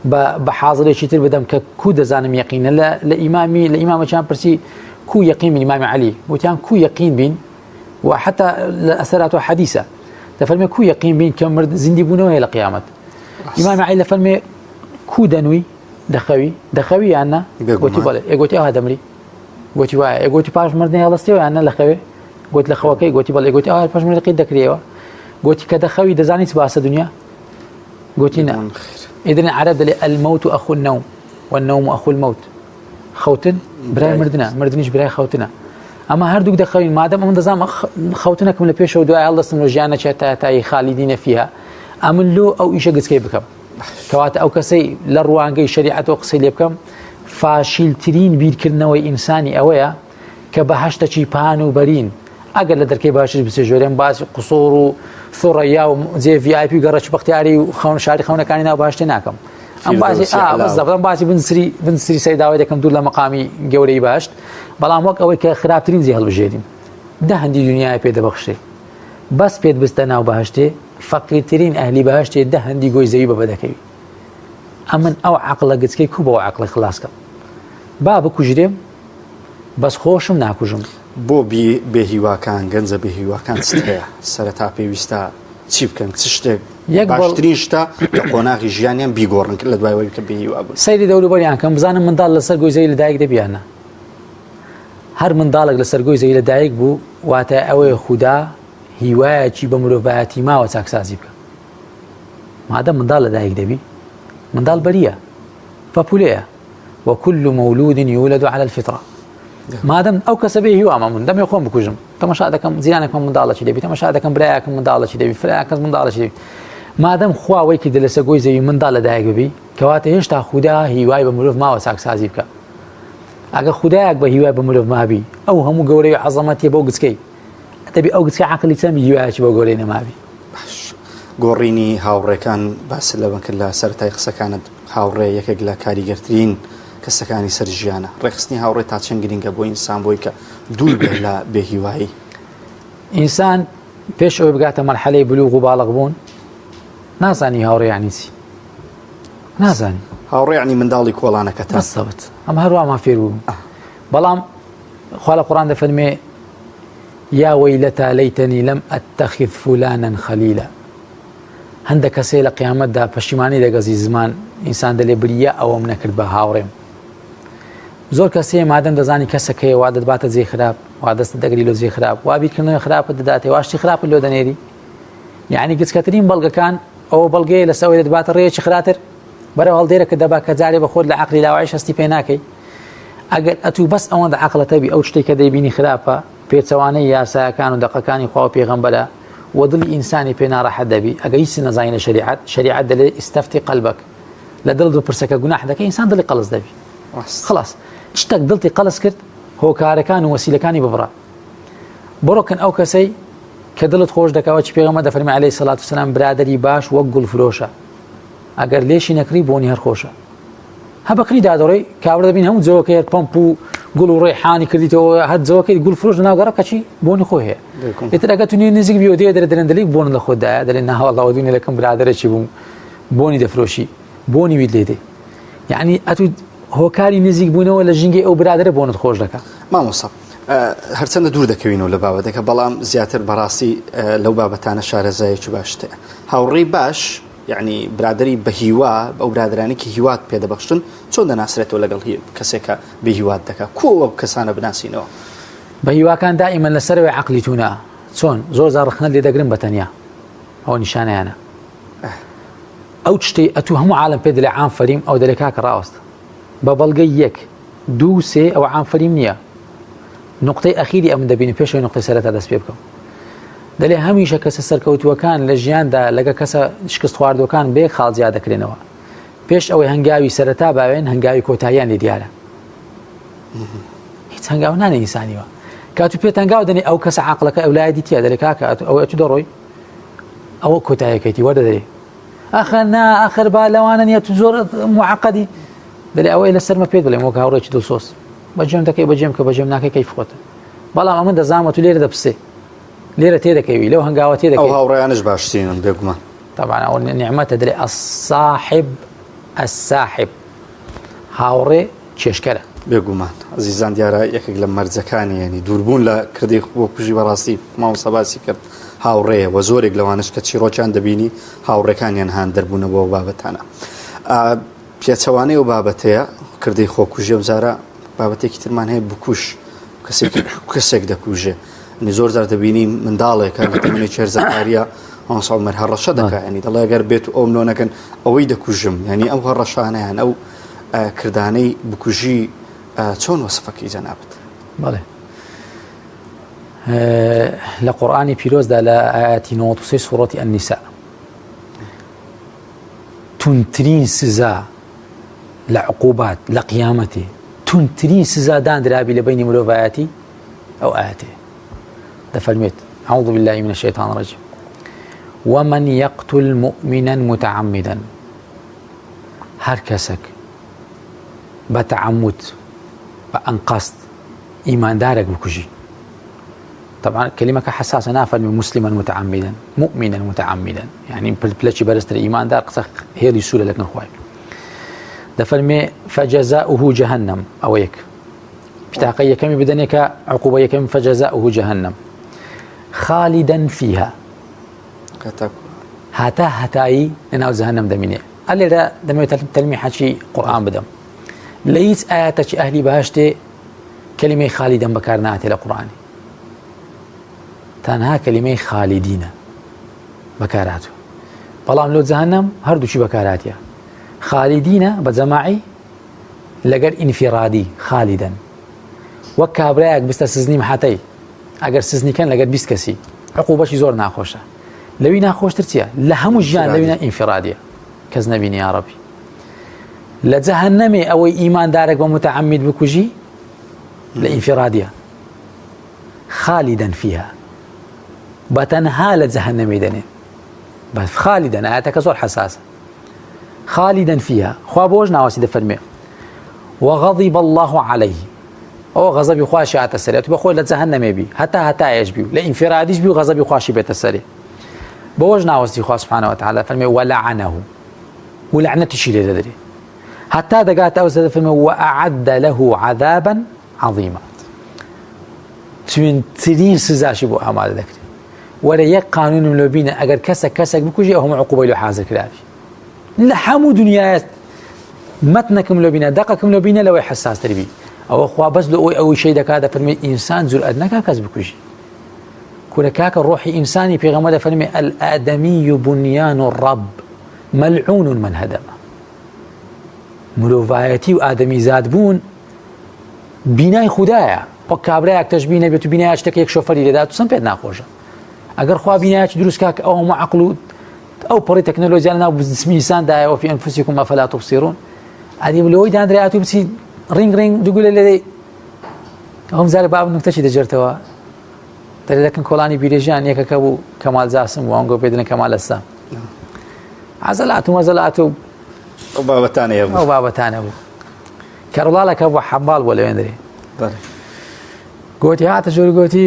بە حاضرێکی تر بدەم کە کو دەزانم یەقینە لە لە ئیمامی لە ئیمامەکان پرسی کو یەقین بین ئیمامی عەلی وتیان کو یەقین بین و حتا لە ئەسەرات و حەدیسە دەفەرمێ کو یەقین بین کە مرد زیندی بوونەوە هەیە لە قیامەت ئیمامی عەلی دەفەرمێ کو دەنووی دەخەوی دەخەوی یان نا گوتی بەڵێ ئێ گوتی ئەوها دەمری گوتی وایە ئێ گوتی پاش مردنی هەڵستیەوە یان نا لە خەوێ گوت لە خەوەکەی گوتی بەڵێ گوتی ئەوها پاش مردنی دەکرێەوە گوتی کە دەخەوی دەزانی چ باسە دنیا گوتی نا ئیدن عەرەب دەلێ الموت أخو النوم والنوم أخو الموت خەوتن برای مردنە مردنیش برای خەوتنە ئەمە هەردووک دەخەوین مادەم ئەمن دەزانم خەوتنەکەم لە پێشەوە دوای هەڵدەستم لە ژیانە چێت تا تایی خالیدینە فیها ئەمن لۆ ئەو ئیشە گچکەی بکەم کەواتە ئەو کەسەی لە ڕوانگەی شەریعەتەوە قسەی لێ بکەم فاشیلترین بیرکردنەوەی ئینسانی ئەوەیە کە بەهەشتەکی پان و بەرین ئەگەر لە دەرکەی باشتر بچێ ژۆرێن باسی قسوور و ثڕەیا و جێ VIP گەڕەکی بەختیاری و خەون شاری خەونەکانی ناو بەهەشتێ ناکەم ئەم باسی ئا باسی بنسری بنسری سەیداوای دەکەم دوور لە مەقامی گەورەی بەهەشت بەڵام وەک ئەوەی کە خراپترین جێ هەڵبژێرین دە هەندی دنیای پێ دەبەخشێ بەس پێت بستە ناو بەهەشتێ فەقیرترین ئەهلی بەهەشتێ دە هەندی گۆی زەوی بە بەدەکەوی ئەمن ئەو عەقڵە گچکەی کو بەو عەقڵی خلاص کەم با بکوژرێم بەس خۆشم ناکوژم. بۆ بێ هیواکان گەنجە بێ هیواکان چت هەیە سەرەتا پێویستە چی بکەن چ شتێک یەک باشترین شتە لە قۆناغی ژیانیان بیگۆڕن لە دوای وەی کە بێ هیوا بوون سەیری دەوروبەریان کەم بزانم منداڵ لەسەر گۆی زەوی لەدایک دەبیانە هەر منداڵێک لەسەر گۆی زەوی لەدایک بوو واتای ئەوەیە خودا هیوایەکی بە مرۆڤایەتی ماوە چاکسازی بکە مادەم منداڵ لەدایک دەبی منداڵ بەریە پەپولەیە وكل مولود يولد على الفطرة مادەم ئەو کەسە بێ هیوامە من دەمێ خۆم بکوژم تەمەشا دەکەم جیرانێکم منداڵێکی دەبی تەمەشا دەکەم برایەکم منداڵێکی دەبی فرا کەس منداڵێکی دەبی مادەم خوا وەی کردە لەسەر گۆی زەوی منداڵ لەدایک ببی کەواتە هێشتا خودا هیوای بە مرۆڤ ماوە چاکسازی بکە ئەگەر خودایەک بە هیوای بە مرۆڤ مابی ئەو هەموو گەورەی عەزەمەتیە بۆ گچکەی دەبی ئەو گچکە عەقلی چەند هیوایەکی بۆ گەورەی نەمابی. باش گۆڕینی هاوڕێکان باست لەوە کرد لە سەرەتای قسەکانت هاوڕێ یەکێک لە کاریگەرترین کەسەکانی سەر ژیانە ڕێکخستنی هاوڕێ تا چەند گرنگە بۆ ئینسان بۆی کە دوور بێت لە بێهیوایی ئینسان پێش ئەوەی بگاتە مەرحەلەی بلوغ و باڵغ بوون نازانی هاوڕێ یانی چی نازانی هاوڕێ یعنی منداڵی کۆڵانەکەتە بالضبط ئەم هەروامان فێر بوو بەڵام خوا لە قورآن دەفەرمێ یا وەیلەتا لەیتەنی لەم ئەتەخذ فلانا خەلیلا هەندە کەسێ لە قیامەتدا پەشیمانی دەگەزی زمان ئینسان دەلێ بریا ئەوەم نەکرد بە هاوڕێم زۆر کەسێ مادەم دەزانی کەسەکەی وا دەتباتە جێ خراپ وا دەست دەگری لۆ جێ خراپ وا بیرکردنەوەی خراپت دەداتێ واشتی خراپت لۆ دەنێری یعنی گچکەترین بەڵگەکان ئەوە بەڵگەیە لەسەر ئەوەی دەتباتە ڕێیەکی خراتر بەرەو هەڵدێرە کە دەبا کە جارێ بە خۆت لە عەقلی لاوایش هەستی پێ ناکەی ئەگەر ئەتوو بەس ئەوەندە عەقڵەتە بی ئەو شتێک کە دەیبینی خراپە پێچەوانەی یاساکان و دەقەکانی خوا و پێغەمبەرە و دڵی ئینسانی پێ ناڕەحەت دەبی ئەگە هیچ نەزانی لە شەریعەت شەریعەت دەلێ استفتی قلبك لە دڵ بپرسە کە گوناح دەکەی ئینسان دڵی قەڵس دەبی خلاص شتێک دڵتی قەڵس کرد هۆکارەکان و وەسیلەکانی ببڕە بڕۆکن ئەو کەسەی کە دڵت خۆش دەکەوە چ پێغەمبەر دەفەرمی عەلەیهی سەلات وسەلام برادەری باش وەک گوڵ فرۆشە ئەگەر لێشی نەکڕی بۆنی هەر خۆشە هە بەکری دادڕۆی کابرا دەبین هەموو جەوەکەی هەر پەمپ و گوڵ و ڕێحانی کردیتەوە هەر جەوەکەی گوڵ فرۆش ناو گەڕە کەچی بۆنی خۆی هەیە ئیتر ئەگەر تو نزیک بیەوە دێ دەرێ دەرێن دەلیک بۆن لە خۆت دایە دەرێ ناوەڵاوە دوێنێ لەکەم برادەرێکی بووم بۆنی دەفرۆشی بۆنی ویت لێ دێ یعنی ئەتو هۆکاری نزیک بوونەوە لە ژینگەی ئەو برادەرە بۆنت خۆش دەکا مامۆستا هەرچەندە دوور دەکەوینەوە لە بابەتەکە بەڵام زیاتر بەڕاستی لەو بابەتانە شارەزایەکی باشت هەیە هاوڕێی باش یەعنی برادەری بە هیوا ئەو برادەرانەی کە هیوات پێ دەبەخشن چۆن دەناسرێتەوە لەگەڵ کەسێک کە بێ هیوات دەکا کو ئەو کەسانە بناسینەوە؟ بە هیواکان دائیمەن لە سەرەوەی عەقلی تونا چۆن زۆر جار ڕەخنەت لێ دەگرن بە تەنیا ئەوە نیشانەیانە ئەو شتەی ئەتوو هەموو عالم پێ دەلێ عام فەریم ئەو دەلێ کاکە ڕاوەستە بە بەڵگەی یەک دوو سێ ئەوە عام فەریم نییە نقطەی ئەخیری ئەمن دەبینی پێشەوەی نقطەی سەرەتا دەست پێ بکەم دەلێ هەمیشە کەسە سەرکەوتووەکان لە ژیاندا لەگە کەسە شکست خواردوەکان بێ خاڵ جیا دەکرێنەوە پێش ئەوەی هەنگاوی سەرەتا باوێن هەنگاوی کۆتاییان لێ دیارە هیچ هەنگاو نانێ ئینسانیوە کاتو پێ هەنگاو دەنێ ئەو کەسە عاقڵەکە ئەو لایە دیتە دەلێ کاکە ئەوە تو دەڕۆی ئەوە کۆتایەکەیتی وەردەدەرێ ئەخە نا ئەخر با لەوانە نیە تو زۆر معقدی دەلێ ئەوەی لەسەرمە پێت بڵێم وەک هاوڕێکی دڵسۆز بەجێم دەکەی بەجێم کە بەجێم ناکەی کەیف خۆتە بەڵام ئەمن دەزانم تو لێرە دەپسێ لێرە تێدەکەوی لەو هەنگاوە تێدەکەوی ئەو هاوڕێیانش باشترینن بێگومان طبعا ئەو نیعمەتە درێ الصاحب الساحب هاوڕێ کێشکەرە. بێگومان ئەزیزان دیارە یەکێک لە مەرجەکانی یعنی دووربوون لە کردەی خۆکوژی بەڕاستی مامۆستا باسی کرد هاوڕێیە وە زۆرێک لەوانش کە چیڕۆکیان دەبینی هاوڕێکانیان هاندەر بوونە بۆ بابەتانە پێچەوانەی ئەو بابەتەیە کردەی خۆکوژی ئەم جارە بابەتێکی ترمان هەیە بکوش کەسێکی کەسێک دەکوژێ ینی زۆر جار دەبینی منداڵێکە لە تەمەنێکی هەرزەکاریە مامۆستا عومەر هەڕەشە دەکا ینی دەڵێ ئەگەر بێت و ئەوم لۆ نەکەن ئەوەی دەکوژم ینی ئەو هەڕەشانەیان ئەو کردانەی بکوژی چۆن وەسفەکەی جەنابت؟ بەڵێ لە قورئانی پیرۆزدا لە ئاەتی 93 سوڕەتی ئەنیسا توندترین سزا لە عقوبات لە قیامەتی توندترین سزا داندرابی لە بینی مرۆڤایەتی ئەو ئاەتێ دەفەرمێت أعوذ بالله من الشيطان الرجيم ومن يقتل مؤمنا متعمدا هەر کەسێک بە تعمد بە ئەنقەست ئیماندارێک بکوژی طبعا کلمەکە حساسە نافەرمی مسلما متعمدا مؤمنا متعمدا يعني پلەکی بەرزتر ئیماندار قسە هێڵی سوورە لەکن خوای دەفەرمێ فجزاؤه جهنم ئەوە یەک پتاقە یەکەمی بدەنێ کە عقوبە یەکەم فجزاؤه جهنم خالدا فيها هەتا هەتایی لەناو جهنم دەمینێ ئەلێرە دەمەوێت تەلمیحەکی قورئان بدەم لە هیچ ئاەتەکی ئەهلی بەهشتێ کەلیمەی خالیدەن بەکار ناتێ لە قورئانی تەنها کەلیمەی خالیدینە بەکارهاتوو بەڵام لۆ جەهەنەم هەردووکی بەکارهاتیە خالیدینە بە جەماعی لەگەر ئینفیرادی خالیدەن وەک کابرایەک بستە سزنی محەتەی ئەگەر سزنیکەن لەگەر 20 کەسی عقوبەشی زۆر ناخۆشە لەوی ناخۆشتر چییە لە هەموو ژیان لەوینە ئینفرادیە کەس نەبینی یاڕەبی لە جەهەنەمێ ئەوەی ئیماندارێک بە متعمد بکوژی لە ئینفرادیە خالیدەن فیها بە تەنها لە جەهەنەمی دەنێ بەس خالیدەن ئاەتەکە زۆر حەساسە خالیدەن فیها خوا بۆش ناوەسی دەفەرمێ وغضب الله عليه ئەوە غەزەبی خواشی هاتە سەرێت بە خۆی لە جەهەنەمێ بی هەتا هەتایش بی و لە ئینفرادیش بی و غەزەبی خواشی بێتە سەرێ بەوەش ناوەستی خوا سبحانه وتعالى فەرمێ ولعنه و لەعنەتیشی لێ دەدرێ هەتا دەگاتە ئەو سەر فەرمێ وأعد له عذابا عظیما توندترین سزاشی بۆ ئامادە دەکرێت وەرە یەک قانونم لۆ بینە ئەگەر کەسە کەسێک بکوژی ئەو هەموو عقوبەی لۆ حاضر کراوی لە هەموو دنیاە مەتنەکم لۆ بینە دەقەکم لۆ بینە لەوەی حەساستر بی ئەوە خوا بەس لە ئەوی ئەوی شەی دەکات دەفەرمێ ئینسان جورئەت نەکا کەس بکوژی کورە کاکە ڕۆحی ئینسانی پێغەمبەر دەفەرمێ الآدمی بنیان الرب ملعون من هدمه مرۆڤایەتی و ئادەمیزاد بوون بینای خودایە وەک کابرایەک تەشبیه نەبێت و بینایە شتێک یەک شۆفەری لێدا تو سم پێت ناخۆشە. ئەگەر خوا بینایەکی دروست کا کە ئەو هەموو عەقڵ و ئەو پەڕی تەکنەلۆژیا لەناو جسمی ئینساندایە وفی ئەنفسکم ئەفلا تبصرون ئەدی لەوەی دانرایەت و بچی ڕینگ ڕینگ دوگولە لێ ئەوم زارە باب نکتەشی دەجێرتەوە دەرێ دەکەن کۆڵانی بیرێژیان یەکەکە بوو کەمال جاسم بوو ئەنگۆ پێ دەڵێن کەمال ئەسا عەزەلات و مەزەلات و ئەو بابەتانە بوو ئەو بابەتانە بوو کەڕڵاڵەکە بوو حەماڵ بۆ لەوێندرێ گۆتی هاتە ژوور گۆتی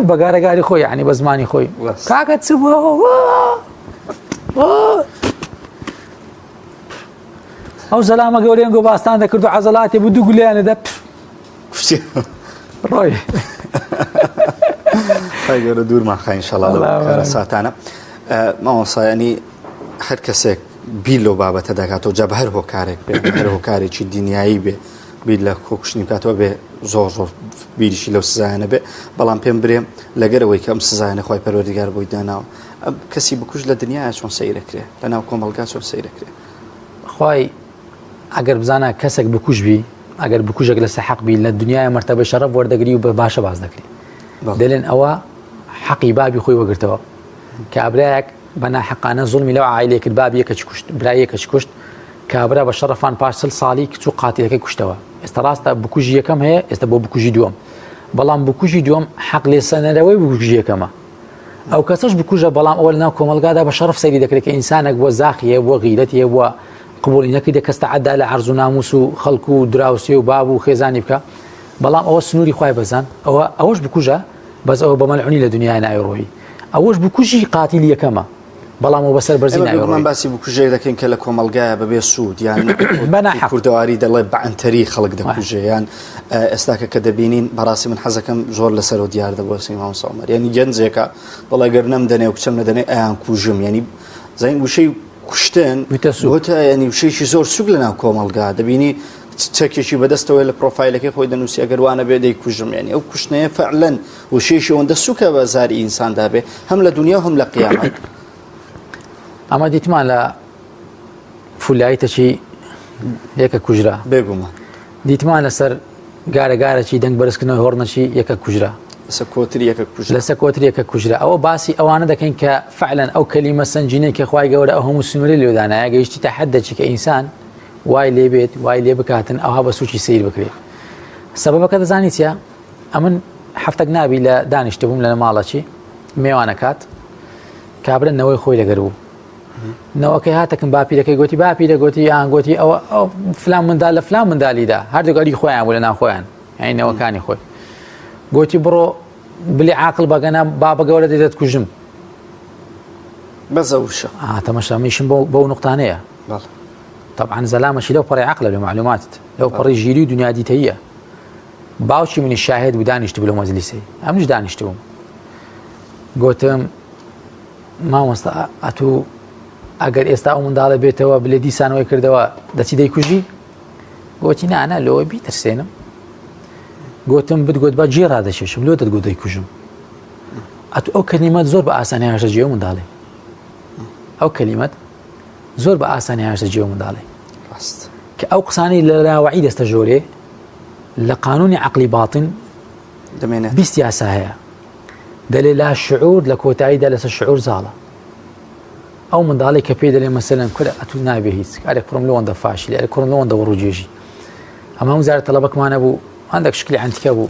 بە گارەگاری خۆی یعنی بە زمانی خۆی کاکە چ بووە ئەو زەلامە گەورەیان گۆ باستان دەکرد و عەزەلاتی بوو دوو گولیانە دە ڕۆی خوای گەورە دوورمان خا ئینشەڵا لەو کارەساتانە مامۆستا ینی هەر کەسێک بیر لەو بابەتە دەکاتەوە جا بە هەر هۆکارێک بێ هەر هۆکارێکی دنیایی بێ بیر لە خۆکوشتنی بکاتەوە بێ زۆر زۆر بیریشی لەو سزایانە بێ بەڵام پێم برێ لەگەرەوەی کە ئەم سزایانە خی پەروەردگار بۆی داناوە کەسی بکوژ لە دنیاە چۆن سەیرەکرێ لە ناو کۆمەڵگا چۆن سەیرەکرێ خی ئەگەر بزانە کەسێک بکوژ بی ئەگەر بکوژێک لەسەر حەق بی لە دنیای مەرتەبەی شەڕەف وەردەگری و بە باشە باس دەکری دەلێن ئەوە حەقی بابی خۆی وەگرتەوە کابرایەک بە ناحەقانە زوڵمی لەو عایلەیە کرد بابی یەکەکی کوشت برای یەکەکی کوشت کابرا بە شەڕەفان پاش چل ساڵی کچ و قاتیلەکەی کوشتەوە ئێستا ڕاستە بکوژی یەکەم هەیە ئێستا بۆ بکوژی دووەم بەڵام بکوژی دووەم حەق لێسەنەرەوەی بکوژی یەکەمە ئەو کەسەش بکوژە بەڵام ئەوە لەناو کۆمەڵگادا بە شەڕف سەیری دەکرێت کە ئینسانێک بووە زاخی هەیە بووە غیرەتی هەبووە قبوڵی نەکردە کەس تەعەدا لە عەرز و ناموس و خەڵک و دراوسێ و باب و خێزانی بکە بەڵام ئەوە سنووری خوای بەزان ئەوە ئەوەش بکوژە بەس ئەوە بە مەلعونی لە دنیای ناوی ڕۆیی ئەوەش بکوژی قاتیلی یەکەمە بەڵام ئەو بەسەر بەرزی ئێمە ناوی بێگومان ڕۆیی باسی بکوژێک دەکەین کە لە کۆمەڵگایە بەبێ سوود یان بە ناحەق. کوردەواری دەڵێ بە عەنتەری خەڵک دەکوژێ یان ئێستاکە کە دەبینین بەڕاستی من حەزەکەم زۆر لەسەرەوە دیار دەبۆسین مامۆستا عومەر یعنی گەنجێکە دەڵێ گەر نەمدەنێ و کچەم نەدەنێ ئەیان کوژم یعنی زین وشەی کوشتن بوویتە سووک. بۆتە یعنی وشەیەکی زۆر سوک لەناو کۆمەڵگا دەبینی چەکێکی بەدەستەوەی لە پرۆفایلەکەی خۆی دەنووسی ئەگەر وانە بێ دەیکوژم یعنی ئەو کوشتنەیە فعلەن وشەیەکی ئەوەندە سوکە بە زاری ئینساندا بێ هەم لە دنیا و هەم لە قیامەت. ئەمە دیتمان لە فولایی تەچی یەکە کوژرا بێگومان دیتمان لەسەر گارە گارەکی دەنگ بەرزکردنەوەی هۆڕنەچی یەکە کوژرا لەسەر کۆتری یەکە کوژرا لەسەر کۆتری یەکە کوژرا ئەوە باسی ئەوانە دەکەین کە فعلەن ئەو کەلیمە سەنگینەی کە خوای گەورە ئەو هەموو سنووری لێدانایە گەیشتی تا حەدێکی کە ئینسان وای لێ بێت وای لێ بکاتن ئەوها بە سووکی سیر بکرێت سەبەبەکە دەزانی چیە ئەمن هەفتەک نابی لە دانیشتبووم لە ماڵەکی مێوانەکات کابرا نەوەی خۆی لەگەر بوو نەوەکەی هاتەکم باپیرەکەی گوتی باپیرە گوتی یان گوتی ئەوە ئەو فلان مندال لە فلان مندالیدا هەردوو گەری خۆیان بوو لە ناو خۆیان یعنی نەوەکانی خۆی گوتی بڕۆ بلی عاقل بەگەنا بابە گەورە دێت کوژم بەزە وشە تەمەشا میشم بۆ بەو نقطانەیە طبعا زەلامەشی لەو پەڕی عقلە لە معلوماتت لەو پەڕی ژیری و دنیا دیتەیە باوکی منی شاهد بوو دانیشتبوو لەو مەجلیسەی ئەمنیش دانیشتبووم گوتم مامۆستا ئەتوو ئەگەر ئێستا ئەو منداڵە بێتەوە بلێ دیسانەوەی کردەوە دەچی دەیکوژی گوتی نانە لەوە بیترسێنم گوتم بتگوت بە جێ ڕادەکێشم لۆ دەتگوت دەیکوژم ئەتو ئەو کەلیمەت زۆر بە ئاسانی هاشە جێ منداڵێ ئەو کەلیمەت زۆر بە ئاسانی هاشە جێ منداڵێ ڕاست کە ئەو قسانەی لە لاوەعی دەستە ژۆرێ لە قانونی عقلی باطن دەمێنێت 20 یاسا هەیە دەلێ لا شعور لە کۆتاییدا لەسەر شعور زاڵە ئەو منداڵێک کە پێی دەلێ مەسەلەن کورە ئەتوو نابێ هیچ ئەرێ کوڕم لەوەندە فاشلی ئەرێ کوڕم لەوەندە وڕوجێژی ئەمە هەموو جارە تەڵەبەکمانە بوو هەندێک شکلی عەنتیکە بوو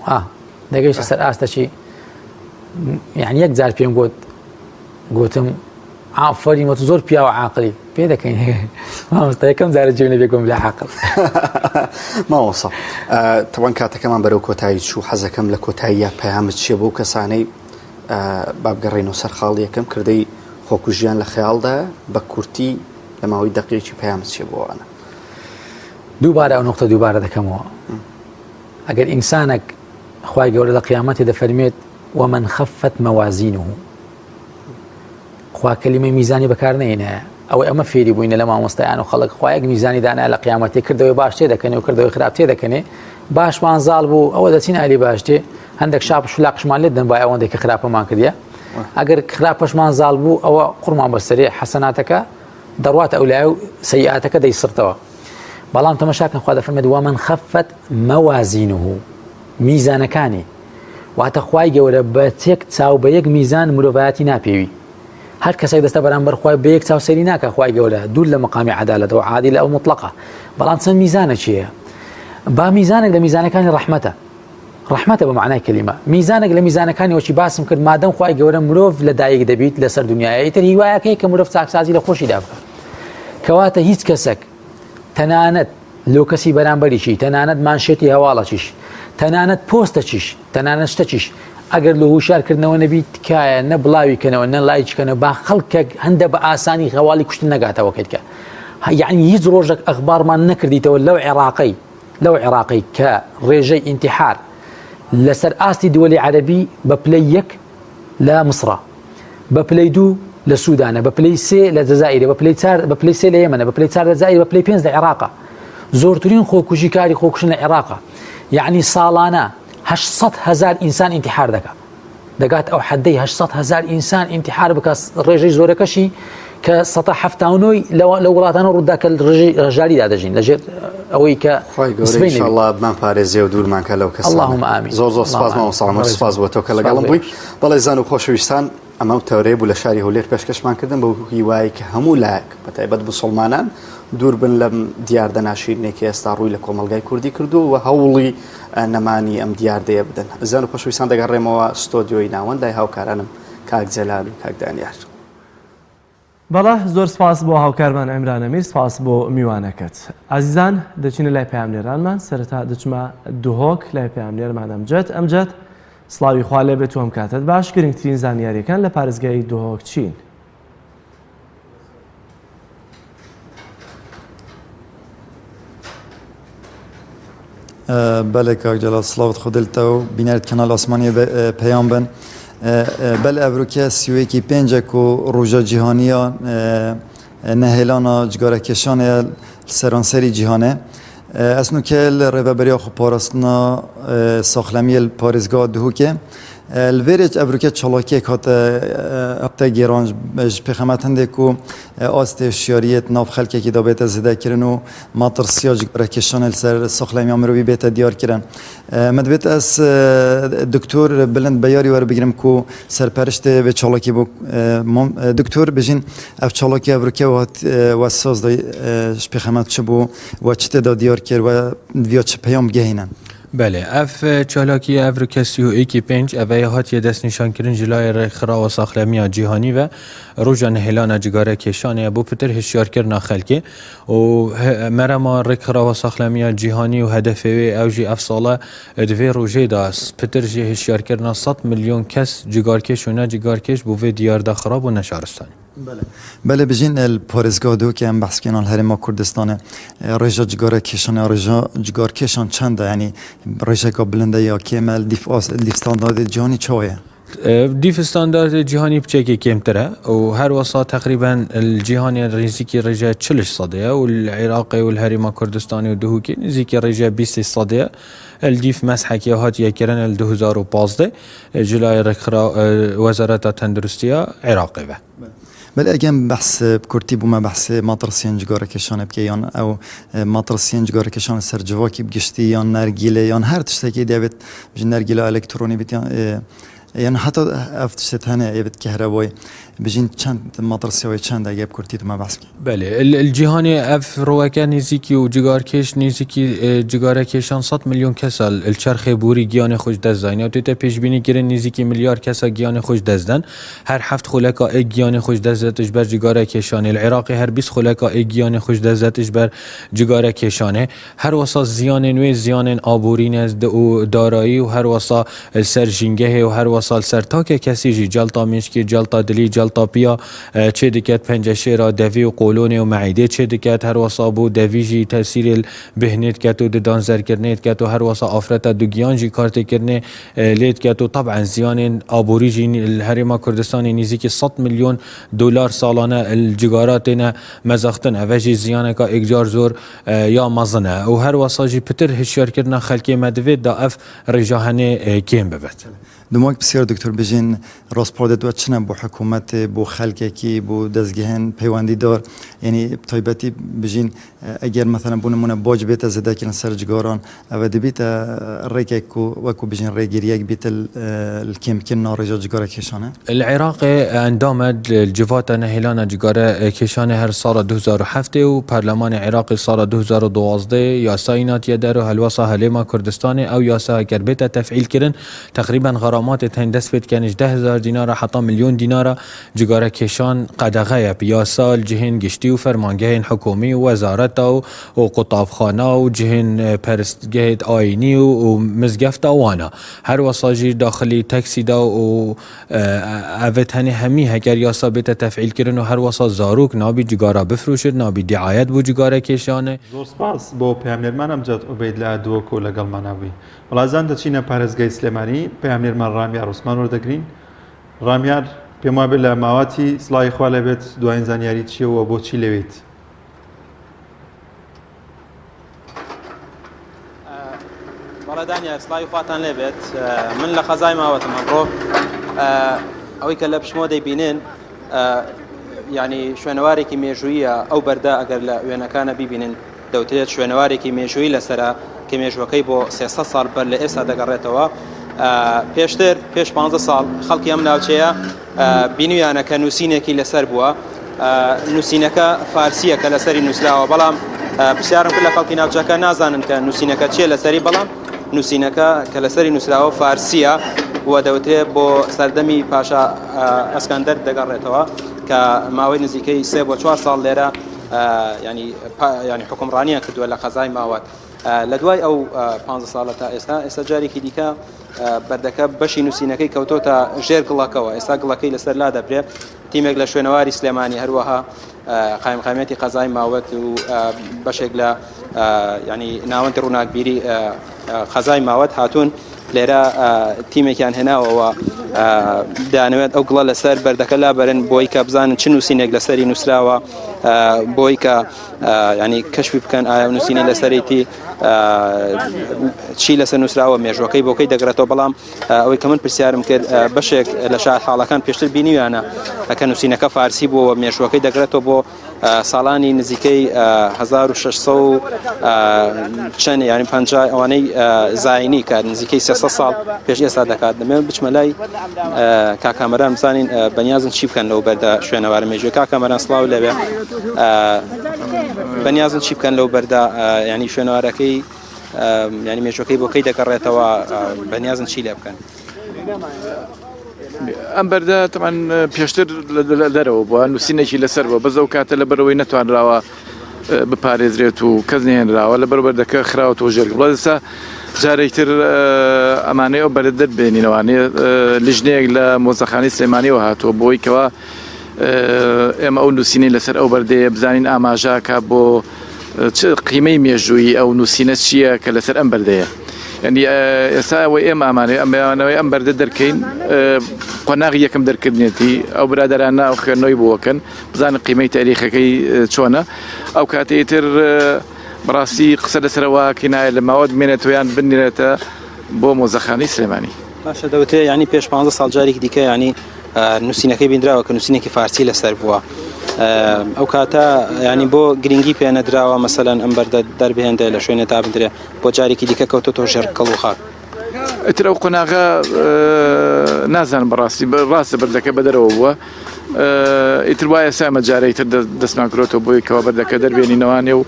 ها دەگەیشتە سەر ئاستەکی یعنی یەک جار پێم گوت گوتم ئافەرین وەتو زۆر پیاوە عاقلی پێ دەکەین مامۆستا یەکەم جارە جێ نەبێ گۆم لە عاقل مامۆستا تەوان کاتەکەمان بەرەو کۆتایی چوو حەزەکەم لە کۆتاییە پەیامت چییە بۆ کەسانەی بابگەڕێنەوە سەر خاڵ یەکەم کردەی خۆکوژیان لە خەیاڵدا بە کورتی لە ماوەی دەقێکی پەیامت چییە بۆ ئەوانە دووبارە ئەو نقطە دووبارە دەکەمەوە ئەگەر ئینسانێک خوای گەورە لە قیامەتی دەفەرمێت ومن خفت موازینه خوا کەلیمەی میزانی بەکار نەهێنایە ئەوەی ئەمە فێری بووینە لە مامۆستایان و خەڵک خوایەک میزانی دانا لە قیامەتێ کردەوەی باش تێ دەکەنێ و کردەوەی خراپ تێ دەکەنێ باشمان زاڵ بوو ئەوە دەچین ئالی باش تێ هەندێک شاپ شلاقشمان لێ دەن بای ئەوەندێک کە خراپەمان کردە ئەگەر خراپەشمان زاڵ بوو ئەوە قڕمان بەسەرێ حەسەناتەکە دەڕواتە ئەو لایە و سەیئاتەکە دەیسڕتەوە بەڵام تەمەشاکەن خوا دەفەرمێت ومن خفت موازینه میزانەکانی. واتە خوای گەورە بە تێک چاو بە یەک میزان مرۆڤایەتی ناپێوی هەر کەسێک دەستە بەرامبەر خوای بە یەک چاو سەیری ناکە خوای گەورە دوور لە مەقامی عەدالەتەوە عادیلە ئەو مطلقە بەڵام چەند میزانێکی هەیە با میزانێک لە میزانەکانی ڕەحمەتە ڕەحمەتە بە معنای کەلیمە میزانێک لە میزانەکانی وەکی باسم کرد مادەم خوای گەورە مرۆڤ لە دایک دەبیت لەسەر دنیاە ئیتر هیوایەکەی کە مرۆڤ چاکسازی لە خۆشیدا بکە کەواتە هیچ کەسێک تەنانەت لۆ کەسی بەرامبەریشی تەنانەت مانشێتی هەواڵەکیش تەنانەت پۆستەکیش تەنانەت شتەکیش ئەگەر لۆ هوشیار کردنەوە نەبی تکایە نە بڵاوی کەنەوە نە لایک کەنەوە با خەڵکێک هەندە بە ئاسانی هەواڵی کوشتن نەگاتەوە کەیتکە یعنی هیچ ڕۆژێک ئەخبارمان نەکردیتەوە لەو عێراقی لەو عێراقی کە ڕێژەی ئینتحار لەسەر ئاستی دووەلی عەربی بە پلەی یەک لە مسرە بە پلەی دوو لە سوودانە بە پلەی سێ لە جەزائیرە بە پلەی چار بە پلەی سێ لە یەمەنە بە پلەی چار لە جەزائیر بە پلەی پێنج لە عێراقە زۆرترین خۆکوژی کاری خۆکوشتن لە عێراقە یعنی ساڵانە 800 هزار ئینسان ئینتحار دەکات دەگات ئەو حدەی 800 هزار ئینسان ئینتحار بکە ڕێژەی زۆرەکەشی کە 1970 لە وڵاتانە ڕوودا کە ڕێژەی ڕژاریدا دەژین لەژێر ئەوەی کە خوای گەورە ان شاء الله بمان پارێزێ و دوورمان کە لەو کەسانە اللهم آمین زۆر زۆر سپاس مامۆستا عومەر سپاس بۆ تۆ کە لەگەڵم بووی بەڵێ زان و خۆشەویستان ئەمە تەورەیە بوو لە شاری هەولێر پێشکەشمان کردن بە هیوای کە هەموو لایەک بە تایبەت مسلمانان دوور بن لەم دیاردە ناشیرنێک ئێستا ڕووی لە کۆمەڵگای کوردی کردو و هەوڵی نەمانی ئەم دیاردەیە بدەن زان و خۆشەویستان دەگەڕێمەوە ستۆدیۆی ناوەند لای هاوکارانم کاک جەلال و کاک دانیار. بەڵێ زۆر سپاس بۆ هاوکارمان عیمران ئەمیر سپاس بۆ میوانەکەت. ئازیزان دەچینە لای پەیامنێرانمان سەرەتا دەچمە دهۆک لای پەیامنێرمان ئەمجەد ئەمجەد سڵاوی خوا لێبێت و ئەم کاتەت باش گرنگترین زانیاریەکان لە پارێزگای دهۆک چین؟ بەلێ کاک جەلال سڵاوت خودلتە و بینەرت کەناڵ ئاسمانیە پەیام بن بەل ئەڤروکە سیوەیەکی پێنجەک و ڕۆژە جیهانیە نەهێلانە جگارە کێشانە سەرانسەری جیهانێ ئەسنوکە لە ڕێڤەبەریا خۆ پاراستنا ساخلەمیە پارێزگا دهوکێ لڤێرێچ ئەڤروکە چالاکیەک هاتە هاتە گێران ji پێخەمەت هەندێک و ئاستێ هوشیاریەت ناو خەلکێکی دا بێتە زێدەکردن و مەترسیا جگەرەکێشانێ لەسەر ساخلەمیا مرۆڤی بێتە دیارکردن. من دەبێت ئەس دکتۆر بلند بەیاری وەربگرم کو سەرپەرشتێ vê çalakî bû دکتۆر بژین ev çalakî ev rûke we saz da ji pêxemet çi bû we çi tê da diyar kir we diviya çi peyam bigehînin. Belê, ev çalakiya ev rûke 31 pênc eveye hatiye destnîşankirin ji layê Rêkxirawa Saxlemiya Cîhanî ve roja nehêlana cigare kêşanê ye bo pitir hişyarkirina xelkê û merema Rêkxirawa Saxlemiya Cîhanî û hedefê wê ew jî ev sale di vê rojê de pitir jî hişyarkirina sed milyon kes cigarkêş û ne cigarkêş bo vê diyarda xirab û neşaristanî. Belê bijîn li parêzgeha Duhokê em behs bikin an li Herêma Kurdistanê rêja cigara kêşan ya rêja cigarkêşan çend e yanî rêjeka bilind e ya kêm e li dîf dîf standardê cîhanî çawa ye? Dîf standardê cîhanî piçekê kêmtir e û her wisa teqrîben li cîhanê nêzîkî rêjeya 40 ji sedê ye û li Iraqê û li Herêma Kurdistanê û Duhokê nêzîkî rêjeya 20 ji sedê ye. Li dîf meshekê hatiye kirin li 2015 Ji layê rêkxira Wezareta Tenduristiya Iraqê ve. Belê eger em behs bi kurtî bûme behsê metirsiyên cigarekêşanê bike yan ew metirsiyên cigarekêşanê ser civakî bi giştî yan nergîlê yan her tiştekî dê bit ji nergîla elektronî bit yan yan heta ev tiştê hene ê bit kehrebayê bijîn çend metirsiya wê çend eger bi kurtî tu me behs bikî. Belê, li cîhanê ev roweke nêzîkî û cigarkêş nêzîkî cigarekêşan sed milyon kesa li çerxê borî giyanê xwe ji dest dayne û tête pêşbînîkirin nêzîkî milyar kesa giyanê xwe ji dest den. Her heft xuleka êk giyanê xwe ji dest det ji ber cigarekêşanê. Li Iraqê her 20 xuleka êk giyanê xwe ji dest det ji ber cigarekêşanê. Her wisa ziyanên wê ziyanên aborî ne û darayî û her wisa li ser jîngehê û her wisa li ser take kesî jî celta mêşkê, celta dilî, celta piya çêdiket, penceşêra devî û qolonê û meîdê çêdiket, her wisa bo devî jî tesîrê li bêhnê diket û di danzerkirinê diket û her wisa afreta dugiyan jî kartêkirinê lê diket û teb'en ziyanên aborî jî li Herêma Kurdistanê nêzîkî sed milyon dolar salane li cigara têne mezaxtin. Eve jî ziyaneka êkcar zor ya mezin e û her wesa jî pitir hişyarkirina xelkê me divêt da ev rêja henê kêm bibet. دموک پرسیار دکتۆر بژین ڕاسپاردەت وە چنە بۆ حکوومەتێ بۆ خەلکێکی بۆ دەزگهێن پەیوەندیدار یعنی تایبەتی بژین ئەگەر مەسەلەن بۆ نموونە باج بێتە زێدەکردن سەر جگاران ئەوە دەبیتە ڕێکێک و وەکو بژین ڕێگریەک بیتە کێمکردنا ڕێژە جگارە کێشانە؟ لە عێراقێ ئەندامە جڤاتە نەهێلانە جگارە کێشانێ هەر ساڵە 2007 و پەرلەمانێ عێراقی ساڵە 2012 یاسایی ناتیە دەر و هەلوەسا هەلێما کوردستانێ ئەو یاسا هەکەر بێتە تەفعیل کرن تەقریبەن غەراماتێ تەین دەست پێ دکەنش 10000 دینارە حەتا ملیۆن دینارە جگارە کێشان قەدەغەیە یاسا جهێن گشتی و فەرمانگەهێن حکومی و وەزارەتا و و قوتابخانە و جهێن پەرستگەهێت ئاینی و مزگەفتا وانە. هەروەسا ژی داخلی تەکسیدا و ئەڤێت هەنێ هەمی هەگەر یاسا بێتە تەفعیل کرن و هەروەسا زاروک نابی جگارا بفروشت نابی دیعایەت بو جگارە کێشانێ. زۆر سپاس بۆ پەیامنێرمان ئەمجەد عوبەید لە دهۆک و لەگەڵمانا بووی. وڵازان دەچینە پارێزگای سلێمانی پەیامنێرمان ڕامیار عوسمان وەردەگرین. ڕامیار پێم وابێت لە ماواتی سڵاوی خوا لێبێت دوایین زانیاری چییە و بۆچی لەوێیت؟ بەڵێ دانیار سڵاوی خواتان لێبێت من لە قەزای ماوەتم ئەمڕۆ ئەوەی کە لە پشمۆ دەیبینن ینی شوێنەوارێکی مێژوویە ئەو بەردە ئەگەر لە وێنەکانە بیبینن دەوترێت شوێنەوارێکی مێژووی لەسرە کە مێژوەکەی بۆ 300 ساڵ بەر لە ئێستا دەگەڕێتەوە پێشتر پێش 15 ساڵ خەڵکی ئەم ناوچەیە بینیویانە کە نووسینێکی لەسەر بووە نووسینەکە فارسیە کە لەسەری نووسراوە بەڵام پرسیارم کرد لە خەڵکی ناوچەکە نازانن کە نووسینەکە چییە لەسەری بەڵام نووسینەکە کە لەسەری نووسراوە فارسیە و دەوترێ بۆ سەردەمی پاشا ئەسکەندەر دەگەڕێتەوە کە ماوەی نزیکەی سێ بۆ چوار ساڵ لێرە ینی ینی حکومڕانیان کردووە لە قەزای ماوەت لە دوای ئەو پ ساڵە تا ئێستا ئێستا جارێکی دیکە بەردەکە بەشی نووسینەکەی کەوتۆتە ژێر گڵەکەوە، ئێستا گڵەکەی لەسەر لادەبرێ، تیمێک لە شوێنەواری سلێمانی هەروەها قایمقامیەتی قەزای ماوەت و بەشێک لە ینی ناوەندی ڕووناکبیری قەزای ماوەت هاتوون لێرە تیمێکیان هێناوەوە دانەوێت ئەو گڵە لەسەر بەردەکە لابەرن بۆی کە بزانن چ نووسینێک لەسەری نووسراوە بۆی کە ینی کەشفی بکەن ئایا نووسینە لەسەرێتی چی لەسەر نووسراوە مێژوەکەی بۆکەی دەگرێتەوە بەڵام ئەوەی کە من پرسیارم کرد بەشێک لە شار حاڵەکان پێشتر بینیویانە کە نووسینەکە فارسی بووەوە مێژوەکەی دەگرێتەوە بۆ ساڵانی نزیکەی 1600 چەند یانی پ ئەوانەی زینی کە نزیکەی 300 ساڵ پێش ئێستا دەکات دەمێ بچمە لای کاکامەران بزانین بەنیازن چی بکەن لەو بەردە شوێنەوارە مێژووی کاکامەران سڵاو لەوێ بەنیازن چی بکەن لەو بەردە ینی شوێنەوارەکەی ینی مێژوەکەی بۆکەی دەگەڕێتەوە بەنیازن چی لێ بکەن ئەم بەردە تەمان پێشتر لە دەرەوە بووە نووسینێکی لەسەر بووە بەس ئەو کاتە لە بەرەوەی نەتوانراوە بپارێزرێت و کەس نێنراوە لە بەربەردەکە خراوەتەوە ژێر گڵ ئێستا جارێکتر ئەمانەی ئەو بەرە دەربێنینەوانێ لیژنەیەک لە مۆزەخانەی سلێمانیەوە هاتووە بۆی کەوا ئێمە ئەو نووسینەی لەسەر ئەو بەردەیە بزانین ئاماژاکە بۆ چ قیمەی مێژوویی ئەو نووسینە چییە کە لەسەر ئەم بەردەیە یعنی ئێستا ئەوەی ئێمە ئامانەوێ ئەمەیانەوەی ئەم بەردە دەرکەین قۆناغی یەکەم دەرکردنێتی ئەو برادەرانە ئەو خوێندنەوەی بۆکەن بزانن قیمەی تاریخەکەی چۆنە ئەو کاتەی تر بەڕاستی قسە لەسەرەوە کەینایە لە ماوەت بمێنێتەوە یان بنرێتە بۆ مۆزەخانەی سلێمانی. باشە دەوترێ یانی پێش 15 ساڵ جارێکی دیکە یانی نووسینەکەی بیندراوە کە نووسینێکی فارسی لەسەر بووە ئەو کاتە ینی بۆ گرنگی پێ نەدراوە مەسەلەن ئەم بەردە دەربهێندێ لە شوێنێ تا بدرێ بۆ جارێکی دیکە کەوتۆتەوە ژێر کەڵ و خاک. ئیتر ئەو قۆناغە نازانم بەڕاستی ڕاستە بەردەکە بەدەرەوە بووە ئیتر وایە سامە جارەی تر دەستمان کرۆتەوە بۆی کەوا بەردەکە دەربێنینەوانێ و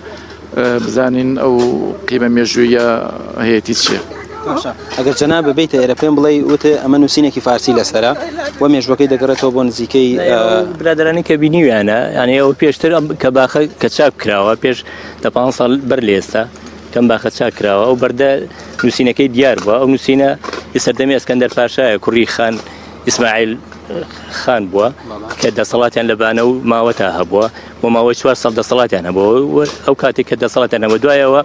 بزانین ئەو قیمە مێژوویە هەیەتی چییە. باشە ئەگەر جەنابە بیتە ئێرە پێم بڵێ وتێ ئەمە نووسینێکی فارسی لەسرە و مێژوەکەی دەگەڕێتەوە بۆ نزیکەی برادرانی کە بینیویانە یانە ئەو پێشتر کە باخە کە چاک کراوە پێش دە پ ساڵ بەر لە ئێستا کەم باخە چاک کراوە ئەو بەردە نووسینەکەی دیار بووە ئەو نووسینە سەردەمی ئەسکەندەر پاشایە کوڕی خان ئیسماعیل خان بووە کە دەسەڵاتیان لە بانە و ماوەتا هەبووە بۆ ماوەی چوار ساڵ دەسەڵاتیان هەبووە ئەو کاتێک کە دەسەڵاتیان هەبوو دوایەوە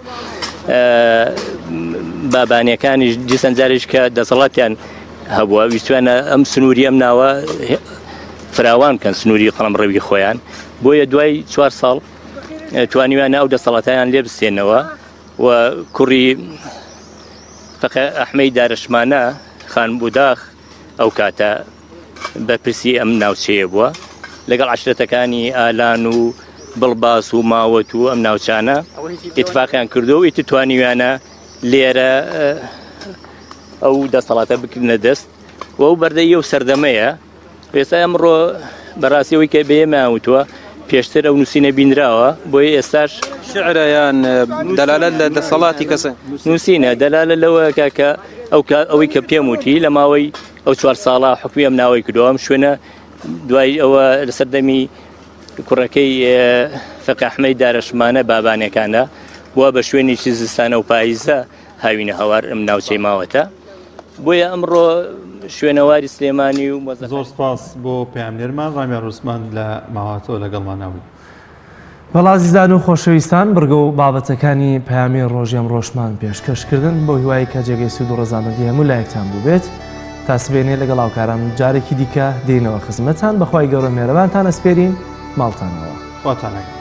بابانیەکانیش دیسان جارێک کە دەسەڵاتیان هەبووە ویستویانە ئەم سنووری ئەم ناوە فراوان بکەن سنووری قەڵەم ڕەوی خۆیان بۆیە دوای چوار ساڵ توانیویانە ئەو دەسەڵاتیان لێ بستێنەوە و کوڕی فەقێ ئەحمەی دارشمانە خان بوداخ. ئەو کاتە بەرپرسی ئەم ناوچەیە بووە لەگەڵ عەشرەتەکانی ئالان و بڵباس و ماوەت و ئەم ناوچانە ئیتفاقیان کردو و ئیتر توانیویانە لێرە ئەو دەسەڵاتە بکردنە دەست و ئەو بەردەی ئەو سەردەمەیە ئێستا ئەمڕۆ بەڕاستی ئەوەی کە بە ئێمەیان وتووە پێشتر ئەو نووسینە بینراوە بۆیە ئێستاش شعرە یان دەلالەت لە دەسەڵاتی کەسە نووسینە دەلالە لەوەکە کە ئەو ئەوەی کە پێم وتی لە ماوەی ئەو چوار ساڵە حکومی ئەم ناوەی کردو ئەم شوێنە دوای ئەوە لەسەر دەمی کوڕەکەی فەقێ ئەحمەی دارەشمانە بابانەکانە بووە بە شوێنێکی زستانە و پاییزە هاوینە هەوار ئەم ناوچەی ماوەتە بۆیە ئەمڕۆ شوێنەواری سلێمانی و زۆر سپاس بۆ پەیامنێرمان ڕامیار عوسمان لە ماوەتەوە لەگەڵمان نەبوو. بەڵێ ئازیزان و خۆشەویستان بڕگە و بابەتەکانی پەیامی ڕۆژی ئەمڕۆشمان پێشکەش کردن بەو هیوایەی کە جێگەی سوود و ڕەزامەندی هەموو لایەکتان بووبێت تا سبەینێ لەگەڵ هاوکاران جارێکی دیکە دێینەوە خزمەتان بەخوای گەورە مێرەبانتان ئەسپێرین ماڵتان ئاوا. خواتان لەگەڵ.